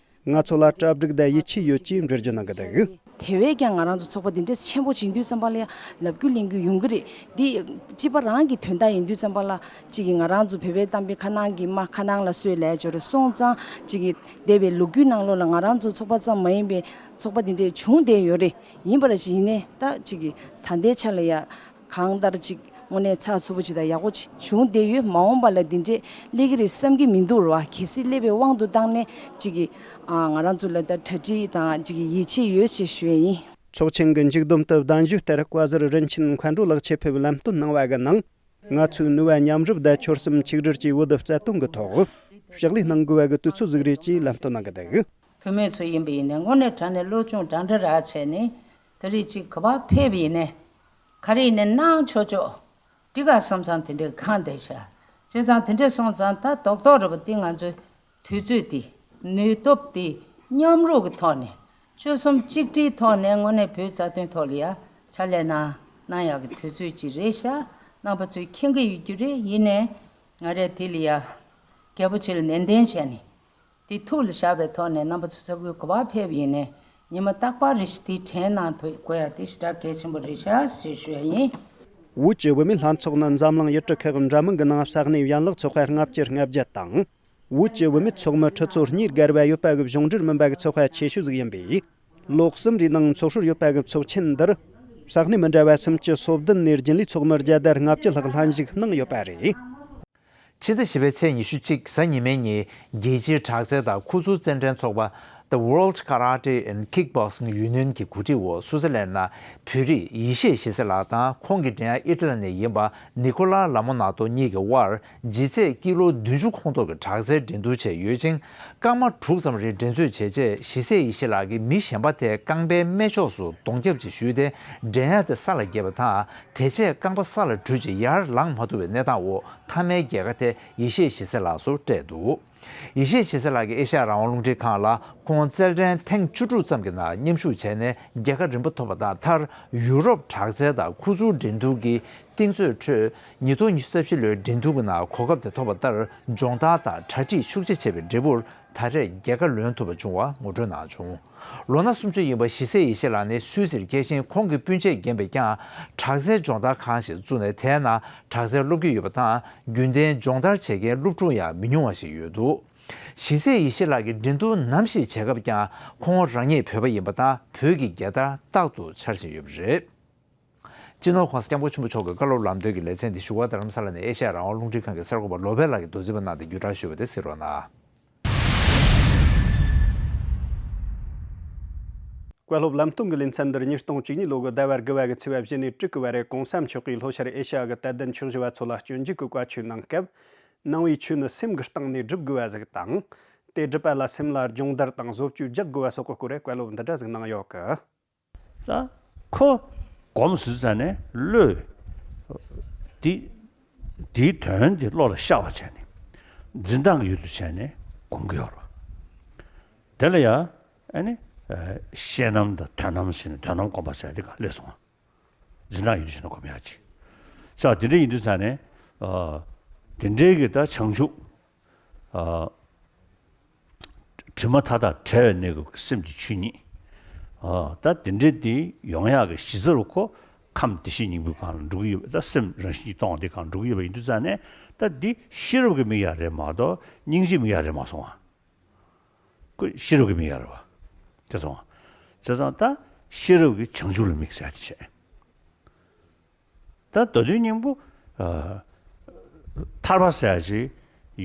ང་ཚོ་ལ་གྲ་སྒྲིག་དང་ཡིད་ཆེས་ཡོད་ཅེས་འགྲེལ་བརྗོད་གནང་གི་འདུག། དེ་བས་ཀྱང་ང་རང་ཚོ་ཚོགས་པ་འདི་འདྲ་ཆེན་པོ་ཅིག་ཡིན་དུས་ཙམ་པ་ལ་ཡང་ལབ་རྒྱུ་གླེང་རྒྱུ་ཡོང་གི་རེད། འདི་སྤྱི་པ་རང་གི་དོན་དག་ཡིན་དུས་ཙམ་པ་ལ་གཅིག་གིས་ང་རང་ཚོ་བོད་པའི་གཏམ་དཔེ་ཁ་ནང་གི་རྨ་ཁ་ནང་ལ་སོས་ལབ་ཡ་ཅིག་ཡོད་རེད། སོང་ཙང་གཅིག་གིས་འདས་པའི་ལོ་རྒྱུས་ནང་ལོགས་ལ་ང་རང་ཚོ་ཚོགས་པ་ཙམ་མ་ཡིན་པའི་ཚོགས་པ་འདི་འདྲས་བྱུང་བསྡད་ཡོད་རེད། ཡིན་པ་ར་ཅིག་ཡིན་ནའི་ད་གཅིག་གིས་ད་ལྟའི་ཆ་ལ་ཡ་གང་ལྟར་ཅིག་དངོས་གནས་ཚགས་ཚུད་པོ་ཅིག་དང་ཡག་པོ་ཅིག་བྱུང་བསྡད་ཡོད། མ་འོངས་པ་ལ་འདི་འདྲས་སླེབས་ཀྱི་རེད་བསམ་གྱི་མི་འདུག་ར་བ། གལ་སྲིད་སླེབས་པའི་དབང་དུ་བཏང་ནས་གཅིག་གིས་ཨ་ང་རང་ཚོ་ལ་ད་གྲ་སྒྲིག་དང་གཅིག་གིས་ཡིད་ཆེས་ཡོད་ཅེས་ཞུ་ཡ་ཡིན། ཚོགས་ཆེན་གྱི་མཇུག་བསྡོམས་དུ་གདན་ཞུ་ལྟར་བཀའ་ཟུར་རིན་ཆེན་མཁའ་འགྲོ་ལགས་ཆེད་ཕེབས་ལམ་སྟོན་གནང་བ་གི་ནང་། ང་ཚོས་ནུས་པ་མཉམ་རུབ་དང་ཆོལ་གསུམ་ཆིག་སྒྲིལ་གྱི་བོད་དུ་རྩ་དོན་གྱི་ཐོག་ཕྱག་ལས་གནང་དགོས་པ་གི་དུས་ཚོད་ཟིག་རེད་ཅེས་ལམ་སྟོན་གནང་གི་འདུག། བུད་མེད་ཚོ་ཡིན་པ་ཡིན་ནའི་དངོས་གནས་དྲང་གནས་སློབ་སྦྱོང་འདྲ་འདྲ་རག་བྱས་ནས་དེ་རིང་ཅིག་ག་པར་ཕེབས་ཡིན་ནའི་ག་རེ་ཡིན་ནའི་གནང་ཆོག་ཆོག་འགྲིག་ག་བསམ་ཙང་དེ་འདྲའི་གང་བསྡད་ཤག། བྱས་ཙང་དེ་འདྲ་སོང་ཙང་ད་རྡོག་རྡོག་རེད་པ། དེ་ང་ཚོའི་དུས་ཚོད་དེ་ནུས་སྟོབས་དེ་མཉམ་རུབ་ཀྱི་ཐོག་ནས་ཆོལ་གསུམ་གཅིག་སྒྲིལ་ཐོག་ནས་དངོས་གནས་བོད་རྩ་དོན་ཐོག་ལ་ཡ་ཕྱག་ལས་གནང་གནང་ཡག་གི་དུས་ཚོད་ཅིག་རེད་ཤག། རྣམ་པ་ཚོས་མཁྱེན་གྱི་ཡོད་རྒྱུ་རེད། ཡིན་ནའི་ང་རས་དེ་ལ་ཡ་རྒྱལ་པོ་ཆེ་ལ་ནན་ཏན་བྱས་ནས། དེ་ཐུགས་ལ་བཞག་པའི་ཐོག་ནས་རྣམ་པ་ཚོ་ས་ཁུལ་ག་པར་ཕེབས་ཡིན་ནའི་ཉི་མ་རྟག་པར་རེ་བཞིན་དེ་དྲན་གནང་ཐུབ་དགོས་ཡ་དེ་ཞེ་དྲག་གལ་ཆེན་པོ་རེད་ཤག་ཞེས་ཞུ་ཡ་ཡིན། བོད་ཀྱི་བུད་མེད་ལྷན་ཚོགས་ནི་འཛམ་གླིང་ཡུལ་གྲུ་ཁག་འདྲ་མིན་གྱི་ནང་ས་གནས་ཡན་ལག་ཚོགས་པ་ལྔ་བཅུ་ལྔ་བརྒྱ་དང་། བོད་ཀྱི་བུད་མེད་ཚོགས་མི་ཁྲི་ཚོ་གཉིས་བརྒལ་བ་ཡོད་པ་གི་གཞུང་འབྲེལ་མིན་པ་གི་ཚོགས་པ་ཆེ་ཤོས་ཟིག་ཡིན་པས། ལོ་གསུམ་རེའི་ནང་ཚོགས་སྲོལ་ཡོད་པ་གི་ཚོགས་ཆེན་འདིར། ས་གནས་མི་འདྲ་བ་སུམ་ཅུ་སོ་བདུན་ནས་རྒྱུན་ལས་ཚོགས་མི་བརྒྱ་དང་ལྔ་བཅུ་ལྷག་ལྷན་ཞུགས་གནང་ཡོད་པ་རེད། ཕྱི་ཟླ་བཞི་པའི་ཚེས་ཉི་ཤུ་གཅིག་གཟའ་ཉི་མའི་ཉིན་རྒྱལ་སྤྱིའི་དྲག་རྩལ་དང་ཁུ་ཚུར་རྩེད་འགྲན་ཚོགས་པ། The World Karate and Kickboxing Union གྱི་གོ་སྒྲིག་འོག་སུའུ་ཙེར་ལན་ན་བོད་རིགས་ཡེ་ཤེས་ཞི་བརྩེ་ལགས་དང་ཁོང་གི་འགྲན་ཡ་ཨི་ཊ་ལི་ནས་ཡིན་པ་ནི་ཀོ་ལ་ལ་མོ་ནཱ་ཏོ་གཉིས་ཀྱི་དབར་ལྗིད་ཚད་ཀི་ལོ་བདུན་ཅུ་ཁོངས་གཏོགས་ཀྱི་དྲག་རྩལ་འགྲན་བསྡུར་བྱས་ཡོད་ཅིང་། སྐར་མ་དྲུག་ཙམ་རིང་འགྲན་རྩོད་བྱས་རྗེས་ཞི་བརྩེ་ཡེ་ཤེས་ལགས་ཀྱིས་མི་གཞན་པ་དེ་རྐང་པའི་སྨད་ཕྱོགས་སུ་གདོང་རྒྱབ་ཅིག་གཞུས་ཏེ་འགྲན་ཡ་དེ་ས་ལ་འགྱེལ་བ་དང་། དེ་རྗེས་རྐང་པ་ས་ལ་དྲུད་ཅིང་ཡར་ལངས་མ་ཐུབ་པའི་གནས་སྟངས་འོག་མཐའ་མའི་རྒྱལ་ཁ་དེ་ཡེ་ཤེས་ཞི་བརྩེ་ལགས་སུ་སྤྲད་འདུག་ཡེ་ཤེས་ཞི་བརྩེ་ལགས་ཀྱིས་ཨེ་ཤ་ཡ་རང་དབང་རླུང་འཕྲིན་ཁང་ལ་ཁོང་རྩེད་འགྲན་ཐེངས་བཅུ་དྲུག་ཙམ་གྱི་ནང་མཉམ་ཞུགས་བྱས་ནས་རྒྱལ་ཁ་རིམ་པ་ཐོབ་པ་དང་། མཐར་ཡུ་རོབ་དྲག་རྩལ་དང་ཁུ་ཚུར་འགྲན་བསྡུར་གྱི་གཏིང་མཛོད་ཁྲོད་ཉིས་སྟོང་ཉི་ཤུ་རྩ་བཞི་ལོའི་འགྲན་བསྡུར་གྱི་ནང་གོ་སྐབས་དེ་ཐོབ་པ་ལྟར་སྦྱོང་བརྡར་དང་གྲ་སྒྲིག་ཤུགས་ཆེ་བྱས་པའི་འབྲས་བུར་ད་རེས་རྒྱལ་ཁ་ལོན་ཐུབ་པ་བྱུང་བ་ངོ་སྤྲོད་གནང་བྱུང་། ལོ་ན་སུམ་ཅུ་ཡིན་པ་ཞི་བརྩེ་ཡེ་ཤེས་ལགས་ནི་སུད་སིར་སྐྱེས་ཤིང་། ཁོང་གི་སྤུན་མཆེད་རྒན་པས་ཀྱང་དྲག་རྩལ་སྦྱོང་བརྡར་ཁང་ཞིག་བཙུགས་ནས་དེའི་ནང་དྲག་རྩལ་སློབ་ཀྱི་ཡོད་པ་དང་། རྒྱུན་ལྡན་སྦྱོང་བརྡར་བྱེད་མཁན་སློབ་ཕྲུག་ཡང་མི་ཉུང་བ་ཞིག་ཡོད་འདུག་ཞི་བརྩེ་ཡེ་ཤེས་ལགས་ཀྱིས་འགྲན་བསྡུར་ནམ་ཞིག་བྱེད་སྐབས་ཀྱང་ཁོང་རང་ཉིད་བོད་པ་ཡིན་པ་དང་། བོད་ཀྱི་རྒྱལ་དར་རྟག་ཏུ་འཕྱར་བཞིན་ཡོད་པ་རེད། སྤྱི་ནོར་༸གོང་ས་༸སྐྱབས་མགོན་ཆེན་པོ་མཆོག་གི་བཀའ་སློབ་ལམ་སྟོན་གྱི་ལེ་ཚན་འདི་བཞུགས་སྒར་རྡ་རམ་ས་ལ་ནས་ཨེ་ཤ་ཡ་རང་དབང་རླུང་འཕྲིན་ཁང་གི་གསར་འགོད་པ་བློ་བྷེ་ལགས་ཀྱིས་མདོ་འཛིན་པ་གནང་སྟེ་བརྒྱུད་བསྒྲགས་ཞུས་པ་དེ་གཟིགས་རོགས་གནང་། བཀའ་སློབ་ལམ་སྟོན་གྱི་ལེ་ཚན་འདིར་ཉིས་སྟོང་བཅུ་གཉིས་ལོ་གི་ཟླ་བ་དགུ་བ་གི་ཚེས་པ་བཞི་ནས་དྲུག་གི་བར་རེ་༸གོང་ས་མཆོག་གིས་ལྷོ་ཤར་ཨེ་ཤ་ཡ་གི་དད་ལྡན་ཆོས་ཞུ་བ་ཚོ་ལ་སྤྱོད་འཇུག་གི་བཀའ་ཆོས་གནང་སྐབས། གནང་བའི་ཆོས་ནི་སེམས་ཀྱི་སྟེང་ནས་སྒྲུབ་དགོས་པ་ཟིག་དང་། དེ་སྒྲུབ་པ་ལ་སེམས་ལ་སྦྱོང་བརྡར་དང་བཟོ་བཅོས་རྒྱག་དགོས་པ་སོགས་ཀྱི་སྐོར་རེ་བཀའ་སློབ་འདི་འདྲ་ཟིག་གནང་ཡོད་གི། ད་ཁོ་སྒོམ་ཟེར་ཙ་ནས་བློས་དེ་དེའི་དོན་དེ་བློ་ལ་ཤར་བ་བྱས་ནས་འཛིན་སྟངས་ཀྱི་ཡུལ་དུ་བྱས་ནས་སྒོམ་གྱི་ཡོད་རེད་བ། དེ་ལ་ཡང་ཨ་ནི་ཤེས་རྣམ་དང་དོན་རྣམ་ཟེར་ནས་དོན་རྣམ་སྒོམ་པ་ཟེར་དེ་ག་སླེབས་སོང་བ། འཛིན་སྟངས་ཡུལ་དུ་བྱས་ནས་སྒོམ་ཡག་ཅིག་ས་དེ་འདྲའི་ཡིན་དུས་ཙ་ནས་དེ་འདྲའི་གི་ད་བྱང་ཆུབ། དྲི་མ་མཐའ་དག་བྲལ་བའི་གནས་སྐབས་ཀྱི་སེམས་ཀྱི་ཆོས་ཉིད། ད་དེ་འདྲའི་དེ་ཡོང་ཡག་གི་གཞི་རྩ་རུ་ཁོ་ཁམས་བདེ་གཤེགས་སྙིང་པོའི་སྒང་ལ་འགྲོ་གི་ཡོད་པ། ད་སེམས་རང་བཞིན་གྱིས་སྟོང་བ་དེ་སྒང་འགྲོ་གི་ཡོད་པ་ཡིན་དུས་ཙང་ནས། ད་འདི་ཤེས་རབ་ཀྱི་མིག་ཡ་རེད་མ་གཏོགས་སྙིང་རྗེའི་མིག་ཡ་རེད་མ་སོང་བ། ཁོ་ཤེས་རབ་ཀྱི་མིག་ཡ་རེད་བ། དེ་སོང་བ། བྱས་ཙང་ད་ཤེས་རབ་ཀྱི་བྱང་ཆུབ་ལ་དམིགས་ཟེར་ཡ་དེ་བྱས། ད་མདོ་དོན་སྙིང་པོ། ཨ། ཐར་པ་ཟེར་ཡ་ཅིག་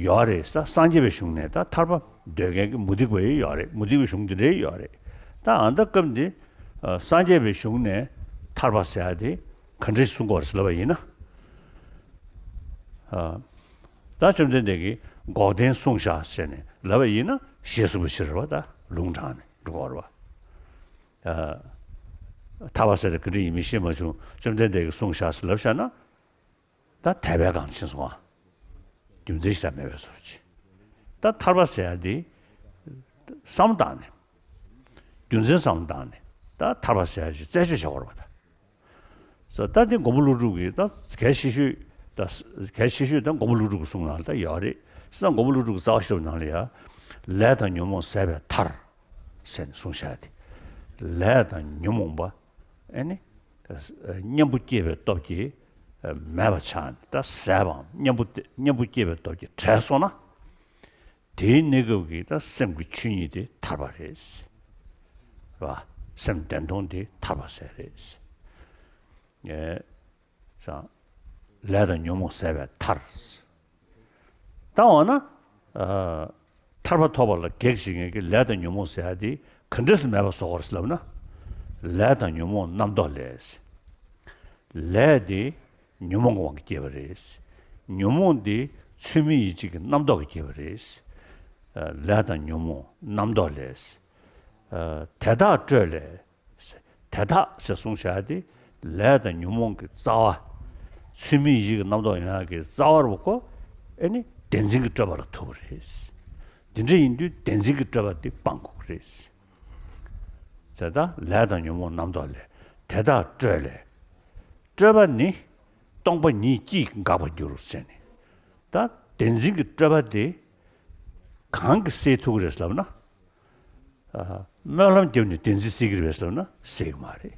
ཡོད་རེད། ད་སངས་རྒྱས་པའི་གཞུང་ནས་ད་ཐར་པ་འདོད་མཁན་གྱི་མུ་སྟེགས་པ་ཡང་ཡོད་རེད། མུ་སྟེགས་པའི་གཞུང་འདི་འདྲའི་ཡོད་རེད། ད་ཨ་ད་སྐབས་འདི་ཨ་སངས་རྒྱས་པའི་གཞུང་ནས་ཐར་པ་ཟེར་ཡ་དེ་ག་འདྲ་གསུང་གི་ཡོད་རེད་ཟེར་ལབ་པ་ཡིན་ན། ཨ་ད་བཅོམ་ལྡན་འདས་ཀྱིས་འགོག་བདེན་གསུངས་བཞག་ཟེར་ནས་ལབ་པ་ཡིན་ན་ཞེས་གསུངས་པ་ཞིག་རེད་བ། ད་ལུང་དྲངས་ནས་འགྲོ་གི་ཡོད་རེད་བ། ཐར་པ་ཟེར་དེ་ག་འདྲ་ཡིན་མིན་ཤེས་མ་བྱུང་། བཅོམ་ལྡན་འདས་ཀྱིས་གསུངས་བཞག་ཟེར་ལབ་བཞག་ན། ད་དད་པའི་སྒང་ཕྱིན་སོང་ཨ། རྒྱུ་མཚན་ཞིག་ལ་མེད་པའི་བཟོ་ཅིག་ད་ཐར་པ་ཟེར་ཡ་འདི་བསམ་བཏང་ནས། རྒྱུ་མཚན་བསམ་བཏང་ནས་ད་ཐར་པ་ཟེར་ཡ་ཅིག་རྩད་གཅོད་བྱ་དགོས་རེད་པ། ད་ད་འདི་མགོན་པོ་ཀླུ་སྒྲུབ་ཀྱི་ད་གལ་ཆེ་ཤོས་ད་གལ་ཆེ་ཤོས་ད་མགོན་པོ་ཀླུ་སྒྲུབ་ཀྱི་གསུང་ནང་ལ་ད་ཡོད་རེད། བྱས་ཙང་མགོན་པོ་ཀླུ་སྒྲུབ་ཀྱི་རྩ་བ་ཤེས་རབ་ནང་ལ་ཡ། ལས་དང་ཉོན་མོངས་ཟད་པའི་མཐར། ཟེར་ནས་གསུངས་བཞག་དེ། ལས་དང་ཉོན་མོངས་པ། ཨེ་ནི། གཉེན་པོ་སྐྱེས་པའི་སྟོབས་ཀྱིས་མེད་པ་ཆགས་ནས་ད་ཟད་པའམ་གཉེན་པོ་སྟེ་གཉེན་པོ་སྐྱེས་པའི་སྟོབས་ཀྱིས་བྲལ་སོང་ན། དེའི་གནས་སྐབས་ཀྱི་ད་སེམས་ཀྱི་ཆོས་ཉིད་དེ་ཐར་པ་རེད། རེད་བ། སེམས་བདེན་སྟོང་དེ་ཐར་པ་ཟེར་རེད། ཨེ། ལས་དང་ཉོན་མོངས་ཟད་པའི་མཐར། ད་འོ་ན། ཨ། ཐར་པ་ཐོབ་པ་ལ་གེགས་བྱེད་མཁན་གྱི་ལས་དང་ཉོན་མོངས་ཟེར་ཡ་དེ་ག་འདྲས་སེ་མེད་པ་བཟོ་དགོས་རེད་ལབ་ན། ལས་དང་ཉོན་མོངས་རྣམ་རྟོག་ལས། ལས་དེ་ཉོན་མོངས་ཀྱི་དབང་གིས་སྐྱེས་པ་རེད། ཉོན་མོངས་དེ་ཚུལ་མིན་ཡིད་བྱེད་ཀྱི་རྣམ་རྟོག་གིས་སྐྱེས་པ་རེད། ཨ། ལས་དང་ཉོན་མོངས་རྣམ་རྟོག་ལས། ཨ། དེ་དག་སྤྲོས་ལས། དེ་དག་ཞེས་གསུངས་བཞག་དེ། ལས་དང་ཉོན་མོངས་ཀྱི་རྩ་བ། ཚུལ་མིན་ཡིད་ཀྱི་རྣམ་རྟོག་ཡོང་ཡག་གི་རྩ་བ་རུ་ཁོ། ཨེ་ནི་བདེན་འཛིན་གྱི་སྤྲོས་པ་ལ་ཐུག་པ་རེད། འདི་འདྲ་ཡིན་དུས་བདེན་འཛིན་གྱི་སྤྲོས་པ་དེ་སྤང་དགོས་ཀྱི་རེད། ཟེར་ད་ལས་དང་ཉོན་མོངས་རྣམ་རྟོག་ལས། དེ་དག་སྤྲོས་ལས། སྤྲོས་པ་ནི། སྟོང་པ་ཉིད་ཀྱིས་འགག་པར་འགྱུར་ཟེར་ནས། ད་བདེན་འཛིན་གྱི་སྤྲོས་པ་དེ། གང་གིས་སེལ་ཐུབ་ཀྱི་རེད་ལབ་ན། ཨ། སྨོན་ལམ་བརྒྱབ་ནས་བདེན་འཛིན་སེལ་གྱི་རེད་ཟེར་ལབ་ན་སེལ་གྱི་མ་རེད།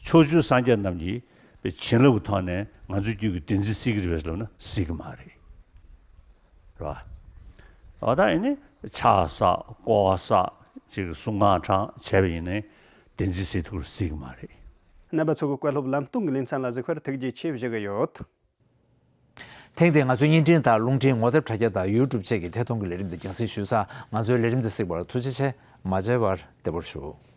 ཕྱོགས་བཅུའི་སངས་རྒྱས་རྣམས་ཀྱིས་བྱིན་རླབས་ཀྱི་ཐོག་ནས་ང་ཚོའི་རྒྱུད་ཀྱི་བདེན་འཛིན་སེལ་གྱི་རེད་ཟེར་ལབ་ན་སེལ་གྱི་མ་རེད། རེད་བ། འོ་ད་ཡིན་ནའི་ཕྱག་བསགས་བསྐོར་བ་བསགས་ཅིག་གསུང་ངག་ཕྲང་བྱས་པ་ཡིན་ནའི་བདེན་འཛིན་སེལ་ཐུབ་ཀྱི་རེད་སེལ་གྱི་མ་རེད། རྣམ་པ་ཚོ་གི་བཀའ་སློབ་ལམ་སྟོན་གྱི་ལེ་ཚན་ལ་གཟིགས་པར་ཐུགས་རྗེ་ཆེ་ཞུ་གི་ཡོད། ཐེངས་འདིའི་ང་ཚོའི་བརྙན་འཕྲིན་དང་རླུང་འཕྲིན་ངོ་དེབ་དྲ་རྒྱ་དང་ཡུ་ཊུབ་བཅས་ཀྱི་ཐད་གཏོང་གི་ལས་རིམ་འདི་རྒྱང་སྲིང་ཞུས་ཚར། ང་ཚོའི་ལས་རིམ་འདི་གཟིགས་པར་ཐུགས་རྗེ་ཆེ། མ་མཇལ་བར་བདེ་པོར་བཞུགས།